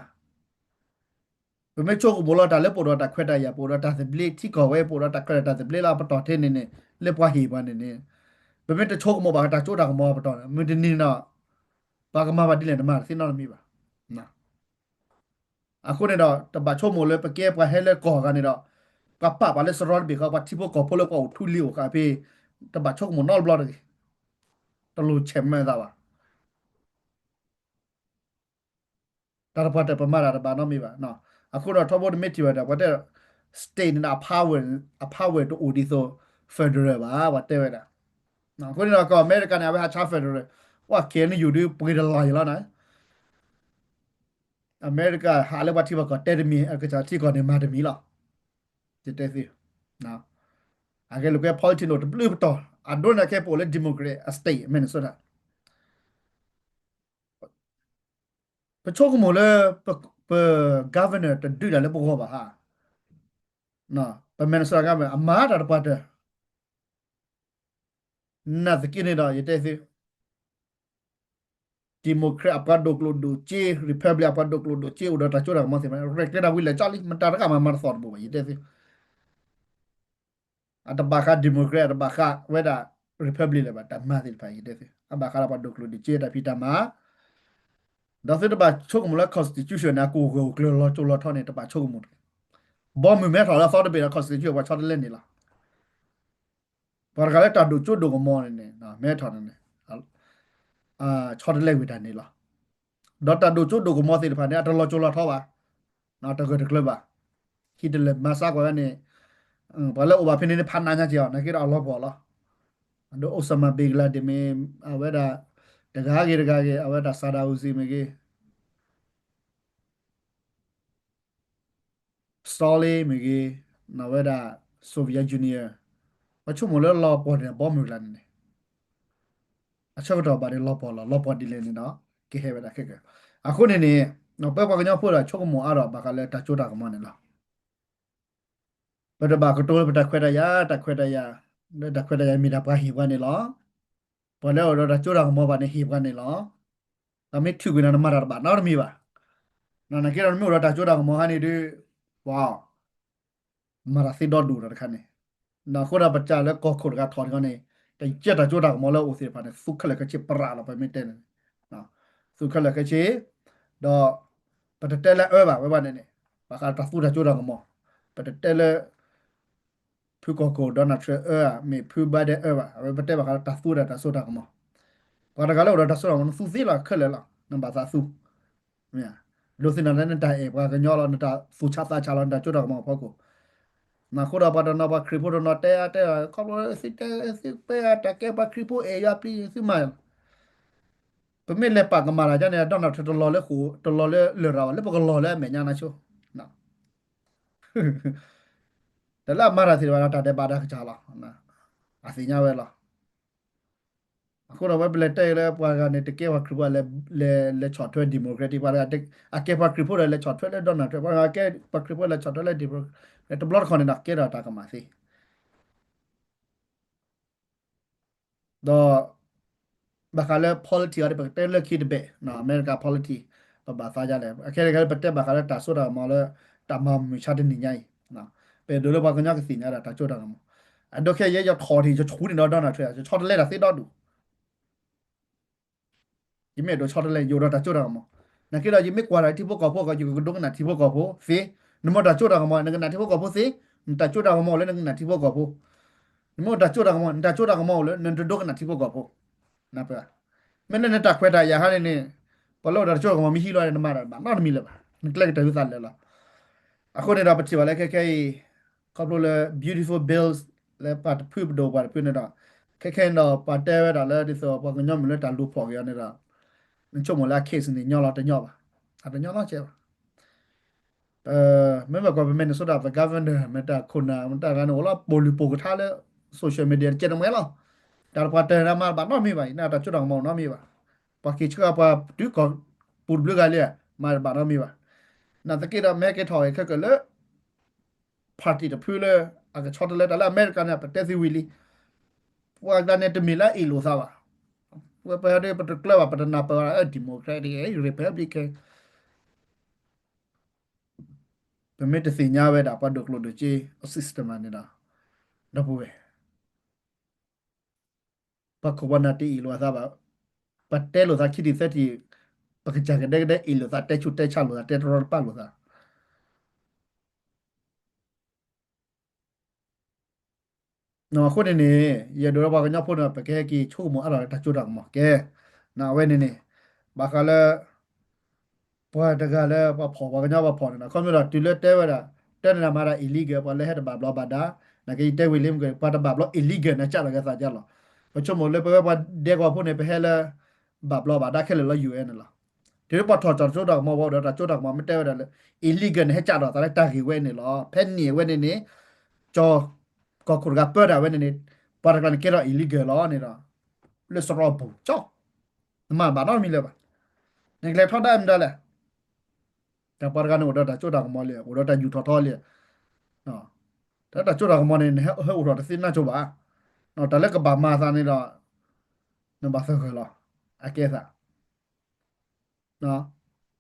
ပမ့ၢ်ဆိကမိၣ်လီၤတၢ်လၢပအိၣ်ဒီးတၢ်ခွဲးတၢ်ယာ် ပအိၣ်ဒီးတၢ်သဘျ့ ထံကီၢ်ဝဲ ပအိၣ်ဒီးတၢ်ခွဲးတၢ်သဘျ့လၢအပတီၢ်ထဲန့ၣ်န့ၣ် လၢပှၤဟ့ၣ်ပှၤန့ၣ်န့ၣ်, ပမ့ၢ်တဆိကမိၣ်ဘၣ်ကတၢ်စိတၢ်ကမီၤအပတီၢ်န့ၣ် မုၢ်တနံၤန့ၣ်ဒီး ပှၤကမၤဘၣ်ဒ်လဲၣ်တမၤသ့နီတမံၤဘၣ်. အဃိန့ၣ်ဒီး တဘၣ်ဆိကမိၣ်လၢပကဲပှၤဟဲလၢကီၢ်ဂၤန့ၣ်ဒီး ပှၤပာ်ပှၤလၢစရီတဘ့ၣ်ဃီ ပှၤထံဖိကီၢ်ဖိလၢပှၤအိၣ်ထူလံၤအိၣ်ဃာ်ဖဲ တဘၣ်ဆိကမိၣ်နီတဘျီတဂ့ၤ, တလိၣ်ဆဲးမဲာ်သးဘၣ်. တၢ်တပှၢ်တၢၢ်ပမၤတၢ်တဘၣ်နီတမံၤဘၣ်. အဃိဒီးထီဘိတမ့ၢ်ထံၣ်ဘၣ်ဒီး ပှၤတဲ state န့ၣ်ဒီး အ power, အ power တအိၣ်ဒ်သိး federal ဘၣ် ပှၤတဲဝဲဒၣ်. အဃိန့ၣ်ဒီးကီၢ်အမဲရကၤန့ၣ် အဝဲဟးဆါ federal, ပှၤ K N U ဒုးပှ့ၤတလီၢ်ယံၤလီၤန့ၣ် အမဲရကၤဟးလၢပှၤထံပှၤကီၢ်တဲတမံၤ အကစၢ်ထံကီၢ်န့ၣ်မၤတမံၤလီၤ. ယတဲသု, အဂ့ၢ်လိာ်ကွဲ politics န့ၣ်တဘျုးပတီၢ် အဒိန့ၣ်ခဲပအိၣ်လၢ democrat အ state Minnesota ပဆိကမိၣ်လၢ ပ governor တဒုးတၢ်လၢပဂီၢ်ဘၣ်ဧါ. ပ Minnesota governor အမၤတၢ်တပှၢ်တၢၢ် နာ်သက့န့ၣ်ဒီး ယတဲသု, Democrat အပှၤဒိၣ်ကျိၣ်ဒိၣ်စ့ Republican အပှၤဒိၣ်ကျိၣ်ဒိၣ်စ့ အိၣ်ဒီးတၢ်စိတၢ်ကမီၤသ့ၣ်တဖၣ် ရဲၣ်ကျဲၤတၢ်ဝံၤလဲၤကၠီလံ မတၤတဂၤမၤမၤတသီၣ်တဘိးဘၣ် ယတဲသု. အတဘၣ်ဃး Democrat အတဘၣ်ဃးဝဲဒၣ် Republican လၢၤဘၣ် တၢ်မၤသ့ၣ်တဖၣ် ယတဲသု အဘၣ်ဃးဒီးပှၤဒိၣ်ကျိၣ်ဒိၣ်စ့တၢ်ဖံးတၢ်မၤ ဒီးသုတဘၣ်ဆိကမိၣ်လၢ constitution န့ၣ် အကအိၣ်ဂၢၢ်အိၣ်ကျၢၤလီၤစိၤလီၤထီန့ၣ် တဘၣ်ဆိကမိၣ်တဂ့ၤ. ဘီမုၢ်မဲထီၣ်လၢအသီတဘ့ၣ်ဒီး constitution ပှၤဆီတလဲန့ၣ်လီၤ. ပှၤတဂၤလၢတၢ်ဒိၣ်စိဒိၣ်ကမီၤန့ၣ်န့ၣ် မဲထီၣ်န့ၣ်န့ၣ် ဆီတလဲဝံၤတၢ်န့ၣ်လီၤ. ဒီးတၢ်ဒိၣ်စိဒိၣ်ကမီၤသ့ၣ်တဖၣ်န့ၣ် အတလီၤစိၤလီၤထီဘၣ်, တဂၢၢ်တကျၢၤဘၣ်. ဟံးတလဲၤမၤစါကွၢ်ဝဲန့ၣ် ပှၤလၢအိၣ်ဘၣ်ဖဲန့ၣ်န့ၣ် ဖးနးညါက့ၤအီၤ နာ်က့ဒီးအလီၤပှီၢ်လီၤ. ဒီး Osama bin Laden မ့ၢ် အဝဲဒၣ် တဂၤဂ့ၤတဂၤဂ့ၤ အဝဲဒၣ် Saddam Hussein မ့ၢ်ဂ့ၤ Stalin မ့ၢ်ဂ့ၤ, အဝဲဒၣ် Soviet Union, ပှၤဆိကမိၣ်လၢလီၤပှီၢ်ဒ်န့ၣ် ဘီမုၢ်ကျါန့ၣ်န့ၣ် အဆၢကတီၢ်ဘၣ်န့ၣ်လီၤပှီၢ်လီၤ, လီၤပှီၢ်ဒ်လဲၣ်န့ၣ်ဒီး ကဟဲဝဲဒၣ်ခဲကၢ. အဃိန့ၣ်န့ၣ် ပဝဲပှၤကညီဖိဒီးဆိကမိၣ်အါဒီးဘၣ်ဃးလၢတၢ်စိတၢ်ကမီၤန့ၣ်လီၤ. ပတဘၣ်ကတိၤလၢပတၢ်ခွဲးတၢ်ယာ်, တၢ်ခွဲးတၢ်ယာ်, လၢတၢ်ခွဲးတၢ်ယာ်မ့ၢ်ဒၣ်ပှၤဟ့ၣ်ပှၤန့ၣ်လီၤ. ပှၤလၢအိၣ်ဒီးတၢ်စိတၢ်ကမီၤဘၣ်န့ၣ်ဟ့ၣ်ပှၤန့ၣ်လီၤ. တၢ်မ့ၢ်ထုးကွံာ်နၤနမၤတၢ်တဘၣ်နီတမံၤဘၣ်. နာ်က့ဒီးနမ့ၢ်အိၣ်ဒီးတၢ်စိတၢ်ကမီၤခါန့ၣ်ဒုး ပှၤ မၤတၢ်သ့ဒီဒူၣ်ဒီးတခါန့ၣ်, အဃိဒီးပစံးလၢကီၢ်ခိၣ်တဂၤထီၣ်တခီန့ၣ် တယဲၢ်တၢ်စိတၢ်ကမီၤလၢအအိၣ်သ့ၣ်တဖၣ်န့ၣ် သူခဲလၢာ်ခဲဆ့ပရၣ်လီၤ ပမ့ၢ်တဲန့ၣ်, သူခဲလၢာ်ခဲဆ့, ဒီး ပတတဲလၢအၢဘၣ်ဝဲဘၣ်န့ၣ်န့ၣ်, ဘၣ်ဃးတၢ်သူတၢ်စိတၢ်ကမီၤ, ပတတဲလၢ ဖုကီၢ်ခိၣ် Donald Trump အၢဧါ, မ့ၢ်ဖု Biden အၢဘၣ်, အဝဲပတဲဘၣ်ဃးလၢတၢ်သူဒီးတၢ်စိတၢ်ကမီၤ, ပှၤတဂၤလၢအိၣ်ဒီးတၢ်စိတၢ်ကမီၤ နသူသ့လီၤခဲလၢာ်လီၤ, နဘၣ်သးသူ ဒိးသန့ၤလၢနတၢ်အဲၣ်ပှၤကညီလီၤ, နတၢ်သူၣ်ဆးသးဆးလီၤ, နတၢ်စိတၢ်ကမီၤအဖီခိၣ်, အဃိဒီးပှၤတနီၤပှၤခရံာ်ဖိတနီၤတဲအါတဲအါ ခီဖျိလၢသုတဲသုပဲအတၢ်ကဲပှၤခရံာ်ဖိ အဲၣ်ယွၤပျံၤသုမၤ, ပမ့ၢ်လဲၤပာ်ကမၣ်တၢ်န့ၣ် Donald Trump တလီၤလၢဃိာ် တလီၤလၢလရာ်ဘၣ် လၢပကလီၤလၢအမဲာ်ညါနဆိ တၢ်လၢအမၤတၢ်သ့ၣ်တဖၣ်ဒီး တၢ်ဒဲးဘးတၢ်ကစၢ်လီၤ, အသ့ၣ်ညါဝဲလီၤ. အဃိဒီးဝဲပလဲၤတဲလၢပှၤတဂၤန့ၣ် တကဲပှၤခရံာ်ဖိ လဲၤလဲၤဆီၣ်ထွဲ democratic ပှၤတဂၤ အကဲပှၤခရံာ်ဖိဒီးလဲၤဆီၣ်ထွဲလၢ Donald Trump ပှၤတဂၤကဲပှၤခရံာ်ဖိလဲၤဆီၣ်ထွဲလၢ democratic တဘျီတခီၣ်န့ၣ်ဒီး ကဲထီၣ်တၢ်ကမၣ်သ့ ဒီး ဘၣ်ဃးလၢ politics အံၤ ပကတဲလၢခံတဘ့ၣ် အမဲရကၤ politics ပဘၣ်သးဒ်လဲၣ်. အခဲအံၤပတဲဘၣ်ဃးလၢတၢ်စိတၢ်ကမီၤလၢ တၢ်မၤမုာ်ဆါတနံၤညါအံၤ, ပအဲၣ်ဒိးလၢပှၤကညီကသ့ၣ်ညါဒၣ်တၢ်စိတၢ်ကမီၤ. အဒိခဲအံၤ ယဲယထီၣ်ထံၣ် ယဆူၣ်န့ၢ်ဒီး Donald Trump ယဆီတလဲတၢ်သ့ဒီဒူၣ် ယမ့ၢ်အဲၣ်ဒိးဆီတလဲ ယအိၣ်ဒီးတၢ်စိတၢ်ကမီၤ. နာ်က့ဒီး ယမ့ၢ်ကွၢ်တၢ်ထံဖိကီၢ်ဖိအဂီၢ် ယကဒိကနၣ်ထံဖိကီၢ်ဖိသ့. နမ့ၢ်တၢ်စိတၢ်ကမီၤ နကနၣ်ထံဖိကီၢ်ဖိသ့. နတၢ်စိတၢ်ကမီၤအိၣ်လၢနကနၣ်ထံဖိကီၢ်ဖိ. နမ့ၢ်အိၣ်တၢ်စိတၢ်ကမီၤ နတၢ်စိတၢ်ကမီၤအိၣ်လၢနတဒိကနၣ်ထံဖိကီၢ်ဖိ. မ့ၢ်လၢနတၢ်ခွဲးတၢ်ယာ်ခါန့ၣ်န့ၣ် ပှၤလၢအိၣ်ဒီးတၢ်စိတၢ်ကမီၤမ့ၢ်ဟံးလီၤန့ၣ် နမၤတၢ်ဘၣ်နီတမံၤလၢၤဘၣ်. နကျဲကတၢၢ်ဝံသးလၢာ်လီၤ. အဃိန့ၣ်ဒီးပထံၣ်ဘၣ်လၢခဲခဲအံၤ ခီဖျိလၢ beautiful bills လၢပှၤတဖုပဒိၣ်ပှၤတဖုန့ၣ်ဒီး ခဲခဲအံၤဒီးပှၤတဲဝဲဒၣ်လၢဒ်သိးပှၤကညီမ့ၢ်လၢတၢ်လူၤဖီၣ်က့ၤအီၤန့ၣ်ဒီး နဆိကမိၣ်လၢအ case န့ၣ် ညီလီၤတညီဘၣ်. အတညီနီတစဲးဘၣ်. မ့မ့ၢ်ကွၢ်ပ Minnesota ပ governor မ့ၢ်တၢ်ခိၣ်နၢ် မ့ၢ်တၢ်ဂၤန့ၣ် အိၣ်လၢပိာ်လုၢ်ပိာ်ကထါလၢ social media တကဲတမှဲလီၤ. တၢ်တပှၤတၢၢ်န့ၣ်မၤတဘၣ်နီတမံၤဘၣ်. ယနာ်တၢ်စိတၢ်ကမီၤနီတမံၤဘၣ်. ပှၤက့ၤဆှၢပှၤတုၤကီၢ်ပူၤတဘျုးဂၤလံ မၤတဘၣ်နီတမံၤဘၣ်. နာ်သက့ဒီး မ့ၢ်ဟဲက့ၤထီၣ်ဂ့ၤခဲကၢၢ်လၢ party တဖုလၢ အကဆီတလဲတၢ်လၢအမဲရကၤန့ၣ် ပတဲသ့ဝံၤလံ. ပှၤကျါန့ၣ်တမ့ၢ်လၢအအ့ၣ်လိာ်သးဘၣ်. ဝဲပဟဲဒ်ပတကျၢၤဘၣ် ပတနၢ်ပၢၢ်ဘၣ် Democratic Republican ပမ့ၢ်တသ့ၣ်ညါဝဲဒၣ် ပှၤဒိၣ်ကျိၣ်ဒိၣ်စ့အ system န့ၣ်ဒီး ဒီပုၢ်ဝဲၢ် ပှၤခိၣ်ပှၤနၢ်တအ့ၣ်လိာ်အသးဘၣ်. ပတဲလိာ်သးခံထံၣ်သၢထံၣ် ပကစၢ်ကဒဲကဒဲအ့ၣ်လိာ်သး တဲဆူၣ်တဲဆါလိာ်သး တဲတရီတပါလိာ်သး အဃိန့ၣ်န့ၣ် ယအဲၣ်ဒိးလၢပှၤကညီဖိန့ၣ် ပကဟဲက့ၤဆိကမိၣ်အါထီၣ်လၢတၢ်စိတၢ်ကမီၤကဲ, အဝဲန့ၣ်န့ၣ် ဘၣ်ဃးလၢ ပှၤတဂၤလၢပှၤဖီၣ် ပှၤကညီပှၤဖီၣ်န့ၣ်ဒီး ခီဖျိဒီးတုၤလၢတဲဝဲဒၣ် တဲန့ၣ်ဒီးမၤဒၣ် illegal ပှၤလၢဟဲတဘၣ်ဘျီးဘၣ်ဒါ, နာ်က့ယတဲဝံၤလံမ့ၢ်က ပှၤတဘၣ်ဘျီး illegal န့ၣ် ကးထီၣ်က့ၤသးကလီၤ. ပဆိကမိၣ်လၢပဝဲပှၤဒဲကဝီၤဖိန့ၣ် ပဟဲလၢ ဘၣ်ဘျီးဘၣ်ဒါခဲလၢာ်လၢ ယူၢ်အဲၣ် န့ၣ်လီၤ. တုၤလၢပှၤထီၣ်တၢ်စိတၢ်ကမီၤဝဲဒီး တၢ်စိတၢ်ကမီၤမ့ၢ်တဲဝဲဒၣ်လၢ illegal န့ၣ် ဟဲကးထီၣ်သးလၢတၢ်ဂ့ၢ်ဝဲန့ၣ်လီၤ. ဖဲန့ၣ်အဝဲန့ၣ်န့ၣ် ကၠီၤ ကီၢ်ခိၣ်တဂၤပၢတၢ်ဝဲန့ၣ်န့ၣ် ပှၤတကျါန့ၣ်ကဲထီၣ် illegal လီၤန့ၣ်ဒီး လၢစရီပူၤ ကၠီ နမၤဘၣ်နီတမံၤလၢၤဘၣ်. နကလဲၤထီဒါအံၤမတၤလဲၣ်. တၢ်ပှၤတဂၤန့ၣ်အိၣ်ဒီးတၢ်စိတၢ်ကမီၤလံ, အိၣ်ဒီးတၢ်ယူၢ်ထီၣ်ထီလံ. တၢ်စိတၢ်ကမီၤန့ၣ် နဟဲအိၣ်ထီၣ်တသ့နါစိၤဘၣ်. တၢ်လၢကဘၣ်မၤသးန့ၣ်ဒီး နဘၣ်သဂၢၢ်လီၤ. အကဲသး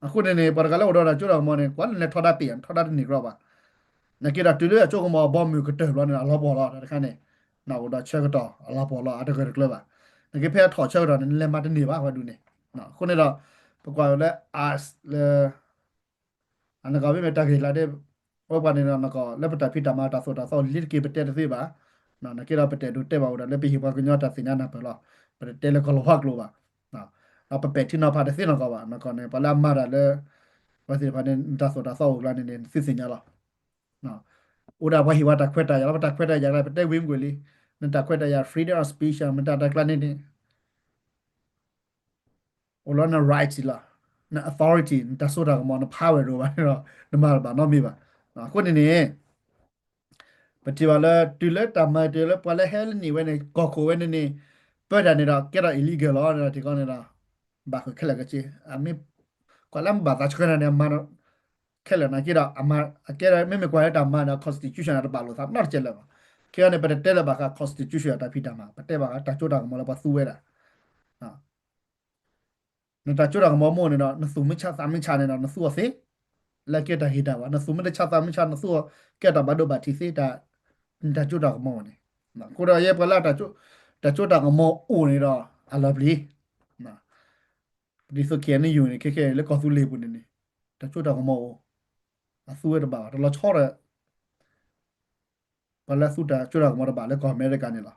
အဃိန့ၣ်န့ၣ် ပှၤတဂၤလၢအိၣ်ဒီးတၢ်စိတၢ်ကမီၤန့ၣ် ကွၢ်လၢနလဲၤထီဒါပ့ၢ် နထီဒါတန့ၢ်ကရီဘၣ်. နာ်က့ဒီးတုၤလၢအစိကမီၤအဘီမုၢ်ကတၢၢ်ဘျီန့ၣ် အလီၤပှီၢ်လီၤ. တၢ်တခါန့ၣ် နအိၣ်ဒီးဆၢကတီၢ်အလီၤပှီၢ်လီၤ အတဂၢၢ်တကျၢၤဘၣ်. နာ်က့ဖဲအထီၣ်ဆၢကတီၢ်န့ၣ် နလဲၤမၤတန့ၢ်ဘၣ်ဝဲဒၣ်န့ၣ်. အဃိန့ၣ်ဒီး ပကွၢ်လၢ us လၢ အနကမ့မ့ၢ်တၢ်ဂ့ၢ်လၢဒ် ဝဲပှၤန့ၣ်ဒီးနကလၢပတၢ်ဖံးတၢ်မၤတၢ်သိၣ်တၢ်သီလံတက့ၢ် ပတဲတသ့ဘၣ်. နာ်က့ဒီးပတဲဒိးတဲဘၣ်ဝဲဒၣ်လၢ ပဟ့ၣ်ပှၤကညီတၢ်သ့ၣ်ညါနၢ်ပၢၢ်လီၤ. ပတတဲလၢကီၢ်လီၤဝါကျိာ်ဘၣ်. ဒီးပပဲာ်ထံနီၤဖးတသ့နီၢ်ကီၢ်ဘၣ်. နကီၢ်န့ၣ် ပှၤလၢအမၤတၢ်လၢ ပှၤသ့ၣ်တဖၣ်န့ၣ် နတၢ်သိၣ်တၢ်သီအိၣ်ကျါန့ၣ်န့ၣ် နသုသ့ၣ်ညါလီၤ. အိၣ်ဒၣ်ပှၤဟ့ၣ်ပှၤတၢ်ခွဲးတၢ်ယာ်လီၤ. ပတၢ်ခွဲးတၢ်ယာ်လၢ ပတဲဝံၤမ့ၢ်ကွံာ်လံ. နတၢ်ခွဲးတၢ်ယာ် freedom of speech မတၤတၢ်ကျါန့ၣ်န့ၣ် အိၣ်လီၤန rights လီၤ, န authority နတၢ်စိတၢ်ကမီၤ န power တအိၣ်ဘၣ်န့ၣ်ဒီး နမၤတဘၣ်နီတမံၤဘၣ်. အဃိန့ၣ်န့ၣ် ပထံၣ်ဘၣ်လၢ တုၤလၢတၢ်မၤတုၤလၢပှၤလၢဟဲလၢန့ၣ်ဝဲန့ၣ် ကီၢ်ခိၣ်ဝဲန့ၣ်န့ၣ် ပၢတၢ်န့ၣ်ဒီး ကဲထီၣ် illegal လီၤန့ၣ်ဒီး ထံကီၢ်န့ၣ်ဒီး ဘၣ်ဃုာ်ခဲလၢာ်ကဆ့ အမ့ၢ် ကွၢ်လၢမ့ၢ်ဘၣ်သးဆှၢနၤန့ၣ် အမၤ ခဲလၢာ်နာ်က့ဒီး အမၤ အကဲမ့မ့ၢ်ကွၢ်လၢတၢ်မၤဒီး constitution န့ၣ် တဘၣ်လိာ်သးနီတစဲးလၢၤဘၣ်. ခဲအံၤန့ၣ် ပတတဲလၢဘၣ်ဃး constitution တၢ်ဖံးတၢ်မၤ ပတဲဘၣ်ဃးတၢ်စိတၢ်ကမီၤလၢပှၤသူဝဲဒၣ်. နတၢ်စိတၢ်ကမီၤမိၢ်န့ၣ်ဒီး နသူၣ်မ့ၢ်ဆါသးမ့ၢ်ဆါန့ၣ်ဒီး နသူအီၤသ့ လၢကဲတၢ်ဂ့ၤတၢ်ဝါ, နသူၣ်မ့ၢ်တဆါသးမ့ၢ်ဆါ နသူအီၤကဲတၢ်ဘၣ်ဒိဘၣ်ထံးသ့ တၢ် နတၢ်စိတၢ်ကမီၤန့ၣ်. အဃိဒီးယဲပှၤလၢ တၢ်စိတၢ်ကမီၤအိၣ်န့ၣ်ဒီး အလီၤပျံၤ ဒ်သိး KNU န့ၣ် ခဲခဲလၢကီၢ်သူလ့ၤပူၤန့ၣ်န့ၣ် တၢ်စိတၢ်ကမီၤအိၣ် အသူဝဲတဘၣ်ဘၣ် တလီၤဆီဒီး ပှၤလၢသူတၢ်စိတၢ်ကမီၤတဘၣ်လၢကီၢ်အမဲရကၤန့ၣ်လီၤ.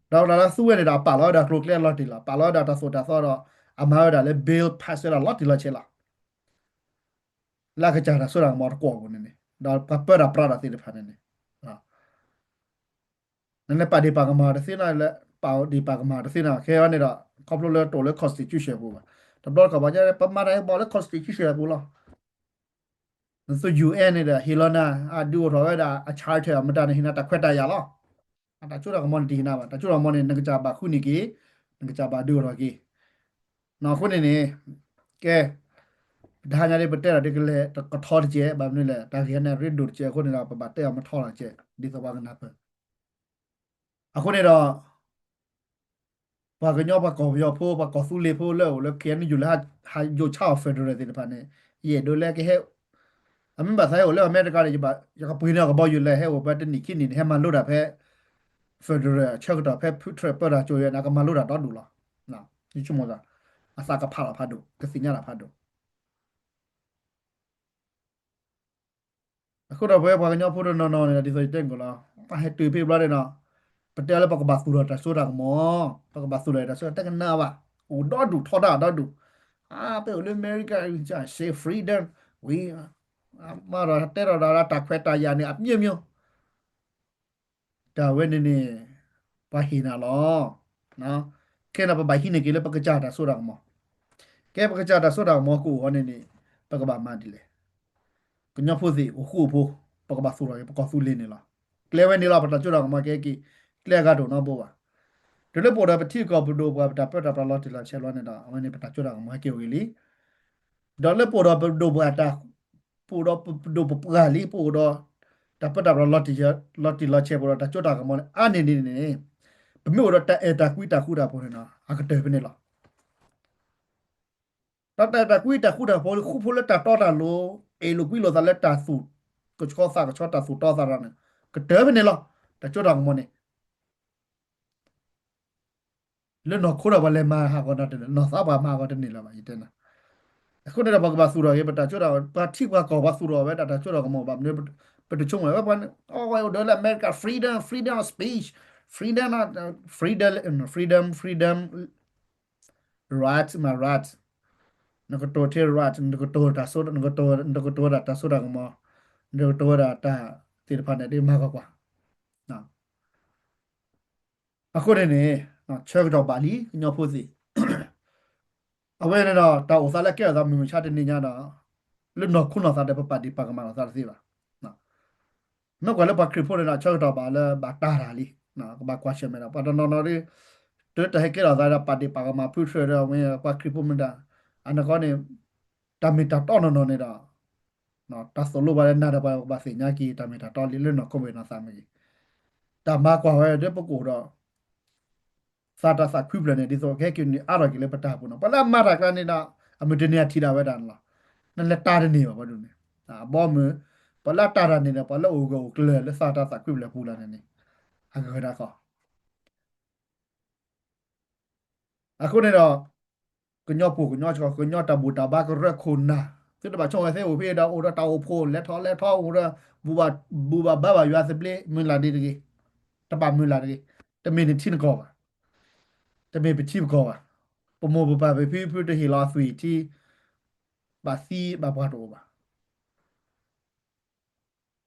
ဒီးတၢ်လၢသူဝဲန့ၣ်ဒီး အပာ်လီၤဝဲဒၣ်ကျိၤကျဲလီၤတံၢ်လီၤ, ပာ်လီၤဝဲဒၣ်တၢ်သိၣ်တၢ်သီဒီး အမၤဝဲဒၣ်လၢ bill pass ဝဲဒၣ်လီၤတံၢ်လီၤဆဲးလီၤ. လၢအကစၢ်တၢ်စိတၢ်ကမီၤတကွီၢ်ပူၤန့ၣ်န့ၣ် ဒီးပှၤပၢတၢ်ပြးတၢ်သ့ၣ်တဖၣ်န့ၣ်န့ၣ် နလဲၤပာ်ဒ့ၣ်ပာ်ကမၣ်တသ့နီၤ, လဲၤပာ်ဒ့ၣ်ပာ်ကမၣ်တသ့နီၤ, ခဲအံၤန့ၣ်ဒီး ခီဖျိလၢတအိၣ်လၢ constitution ပူၤဘၣ်. တဘျီတခီၣ်ပှၤကညီ ပမၤတၢ်ဟဲဘၣ်လၢ constitution ပူၤလီၤ. နသူ ယူႇအၢၣ်န့ၣ်ဒီး ဟ့ၣ်လီၤနၤ အဒုးအိၣ်ထီၣ်ဝဲဒၣ်အ charter မတၤန့ၣ် ဟ့ၣ်နၤတၢ်ခွဲးတၢ်ယာ်လီၤ. အတၢ်စိတၢ်ကမီၤန့ၣ် တဟ့ၣ်နၤဘၣ်, တၢ်စိတၢ်ကမီၤန့ၣ် နကစၢ်ဘၣ်ဃုန့ၢ်က့ၤ, နကစၢ်ဘၣ်ဒုးအိၣ်ထီၣ်က့ၤ. အဃိန့ၣ်န့ၣ် ကဲ ပတဟါညါဒ်ပတဲဒီးဒ်ကလဲၤကထီတကဲး ဘၣ်မနုၤလဲၣ် တၢ်ဂ့ၢ်န့ၣ်ရ့ဒိၣ်တကဲးအဃိန့ၣ်ဒီး ပဘၣ်တဲအီၤမထီလီၤတကဲး ဒ်သိးပှၤကနၢ်ပၢၢ်. အဃိန့ၣ်ဒီး ပှၤကညီပှၤကီၢ်ပယီၤဖိ ပှၤကီၢ်သူလ့ၤဖိလၢအိၣ်လၢ KNU လၢဟးယိးဆါအီၤ federal သ့ၣ်တဖၣ်န့ၣ် ယအဲၣ်ဒိးလၢကဟဲ အမ့ၢ်ဘၣ်သးဟဲအိၣ်လၢအမဲရကၤန့ၣ် ယကပှ့ၤန့ၢ်အီၤကဘီယူၤလဲၣ် ဟဲအိၣ်ဖဲတနံၣ်ခံနံၣ်န့ၣ် ဟဲမၤလိတၢ်ဖဲ federal အဆၢကတီၢ်ဖဲဖုထြဲးပၢတၢ်ကၠိၤယဲန့ၣ် အကမၤလိတၢ်ဒီဒူၣ်လီၤ. ယဆိကမိၣ်သး အသးကဖးလီၤဖးဒိၣ် ကသ့ၣ်ညါလီၤဖးဒိၣ် အဃိဒီးပဝဲပှၤကညီဖိတနီၤနီၤန့ၣ်ဒီး ဒ်သိးယတဲန့ၣ်လီၤ, ပဟဲတုၤဖဲဘျီန့ၣ်ဒီး ပတဲလၢပကဘၣ်သူၣ်ထီၣ်တၢ်စိတၢ်ကမီၤ, ပကဘၣ်သူၣ်ထီၣ်တၢ်စိတၢ်ကမီၤ တကနၣ်ဘၣ်, အိၣ်ဒီဒူၣ်ထီဒါဒီဒူၣ်, အါ ပအိၣ်လၢအမဲရကၤ we say freedom, we မၤဒီးတဲဒီးဒီးတၢ်ခွဲးတၢ်ယာ်န့ၣ် အမျိုးမျိုး တၢ်ဝဲန့ၣ်န့ၣ် ပှၤဟ့ၣ်နၤလီၤ. ခဲအံၤန့ၣ် ပဘၣ်ဟံးန့ၢ်က့ၤလၢပကစၢ်တၢ်စိတၢ်ကမီၤ, ကဲပကစၢ်တၢ်စိတၢ်ကမီၤကအိၣ်အီၤန့ၣ်န့ၣ် ပကဘၣ်မၤဒ်လဲၣ်. ကညီဖိသ့ၣ်အိၣ်ဃူအိၣ်ဖိး ပကဘၣ်သူၣ်ထီၣ်က့ၤ ပကီၢ်သူလ့ၤန့ၣ်လီၤ. ကျဲဝဲန့ၣ်လီၤ ပတၢ်စိတၢ်ကမီၤကဲက့ၤ ကျဲအဂၤတအိၣ်နီတဘိဘၣ်. တုၤလၢပအိၣ်ဒီးပထံပကီၢ်ပဒိၣ်ပှၤ ပတၢ်ပၢတၢ်ပြးလီၤတံၢ်လီၤဆဲးလီၤန့ၣ်ဒီး အဝဲန့ၣ်ပတၢ်စိတၢ်ကမီၤဟဲက့ၤအိၣ်ဂ့ၤလံ. ဒီးလၢပအိၣ်ဒီးပဒိၣ်ပှၤတၢ် ပအိၣ်ဒီးပဒိၣ်ပပှၢ်လံ ပအိၣ်ဒီး တၢ်ပၢတၢ်ပြးလီၤတံၢ်လီၤဆဲး ပအိၣ်ဒီးတၢ်စိတၢ်ကမီၤန့ၣ် အါန့ၢ်ဒ်န့ၣ်န့ၣ် ပမ့ၢ်အိၣ်ဒီးတၢ်အဲၣ်တၢ်ကွံတၢ်ဃူတၢ်ဖိးန့ၣ်နီၤ အကတၢၢ်ဖဲန့ၣ်လီၤ. တၢ်အဲၣ်တၢ်ကွံတၢ်ဃူတၢ်ဖိး ဃူဖိးလၢတၢ်တီတၢ်လိၤ အဲၣ်လိာ်ကွံလိာ်သးလၢတၢ်သူၣ်ကဆှီသးကဆှီ တၢ်သူၣ်တီသးတီန့ၣ် ကတၢၢ်ဖဲန့ၣ်လီၤ. တၢ်စိတၢ်ကမီၤန့ၣ် လၢနီၢ်ခိဒီးပှၤလဲၤမၤဟးဂီၤနၤတန့ၢ် နီၢ်သးပှၤမၤဟးဂီၤတန့ၢ်လၢၤဘၣ် ယတဲနၤ. အဃိန့ၣ်ဒီး ပကဘၣ်သူၣ်ထီၣ်က့ၤ ပတၢ်စိတၢ် ပှၤထံပှၤကီၢ် ပှၤသူၣ်ထီၣ်ဝဲဒၣ်တၢ်စိတၢ်ကမီၤဘၣ်မနုၤ ပတဆိကမိၣ်ဝဲပှၤ အဝဲအိၣ်ဒီးလၢအမဲရကၤ freedom freedom of speech freedom freedom freedom freedom right မ့ၢ် right နကတိၤထဲ right နကတိၤတၢ်စိ နကတိၤ နကတိၤဝဲဒၣ်တၢ်စိတၢ်ကမီၤ နကတိၤဝဲဒၣ်တၢ်သ့ၣ်တဖၣ်န့ၣ် ဒ်မၤကွၢ်ကွၢ် အဃိန့ၣ်န့ၣ် ဆၢကတီၢ်ဘၣ်လံ ကညီဖိသ့ၣ် အဝဲန့ၣ်ဒီး တၢ်အိၣ်သးလၢကဲထီၣ်သးမုၢ်မဆါတနံၤညါဒီး လၢနီၢ်ခိနီၢ်သးဒီး ပပာ်ဒ့ၣ်ပာ်ကမၣ်လိာ်သးတသ့ဘၣ်. မ့ၢ်ကွၢ်လၢပှၤခရံာ်ဖိန့ၣ်ဒီး ဆၢကတီၢ်ဘၣ်လၢဘၣ်တၢ်တၢ်လံ ကဘၣ်ကွၢ်ဆၢၣ်မဲာ်ဒီး ပှၤတနီၤနီၤဒီး တုၤတၢ်ဟဲကဲထီၣ်သးဒီး ပာ်ဒ့ၣ်ပာ်ကမၣ်ဖုထြၢၣ်ဒီး မ့ၢ်ပှၤခရံာ်ဖိမ့ၢ်တၢ် အနီၢ်ကီၢ်န့ၣ် တၢ်မ့ၢ်တၢ်တီနီၢ်နီၢ်န့ၣ်ဒီး တၢ်သိၣ်လိပှၤလၢနၤဒီးပှၤ ပဘၣ်သ့ၣ်ညါက့ၤ တၢ်မ့ၢ်တၢ်တီလံ လၢနီၢ်ခိမ့ၢ်နီၢ်သးမ့ၢ်ဂ့ၤ, တၢ်မၤကွၢ်ဝဲဒီးပကအိၣ်ဒီး သးတၢ်သးခုဖျၢၣ်န့ၣ် ဒ်သိးကဟဲက့ၤန့ၣ်အါထီၣ်က့ၤလၢပတၢ်ပူၤနီၤ. ပှၤလၢအမၤတၢ်ကျါန့ၣ်ဒီး အမုၢ်တနံၤအထံၣ်ဒၣ်ဝဲဒၣ်န့ၣ်လီၤ. နလဲၤတၢ်တန့ၢ်ဘၣ်ပှၤဒ်န့ၣ် အဘီမုၢ် ပှၤလၢအတၢ်တၢ်န့ၣ်ဒီး ပှၤလၢအအိၣ်ဂၢၢ်အိၣ်ကျၢၤလၢသးတၢ်သးခုဖျၢၣ်ပူၤလီၤန့ၣ်န့ၣ် အဂၤဒၣ်ကီ အဃိန့ၣ်ဒီး ကညီဖိကညီကီၢ် ကညီတၢ်ဘူၣ်တၢ်ဘါကရၢခိၣ်နၢ် သုတဘၣ်ဆိကမိၣ်သ့အိၣ်ဖဲဒီး အိၣ်ဒီးတၢ်အိၣ်ဖှိၣ် လဲၤထီၣ်လဲၤထီၣ် အိၣ်ဒီး ဘူၣ်ဘၣ်ဘါဘၣ်ယွၤသဘျ့ မုၢ်လၢ်ဒ်တဂ့ၤ, တဘၣ်မုၢ်လၢ်တဂ့ၤ, တမ့ၢ်နထံနကီၢ်ဘၣ်, တမ့ၢ်ပထံပကီၢ်ဘၣ်, ပမိၢ်ပပၢ်ပဖံပဖုတဟ့ၣ်လီၤအသွံၣ်ထံ ဘၣ်သံဘၣ်ပှၢ်တအိၣ်ဘၣ်.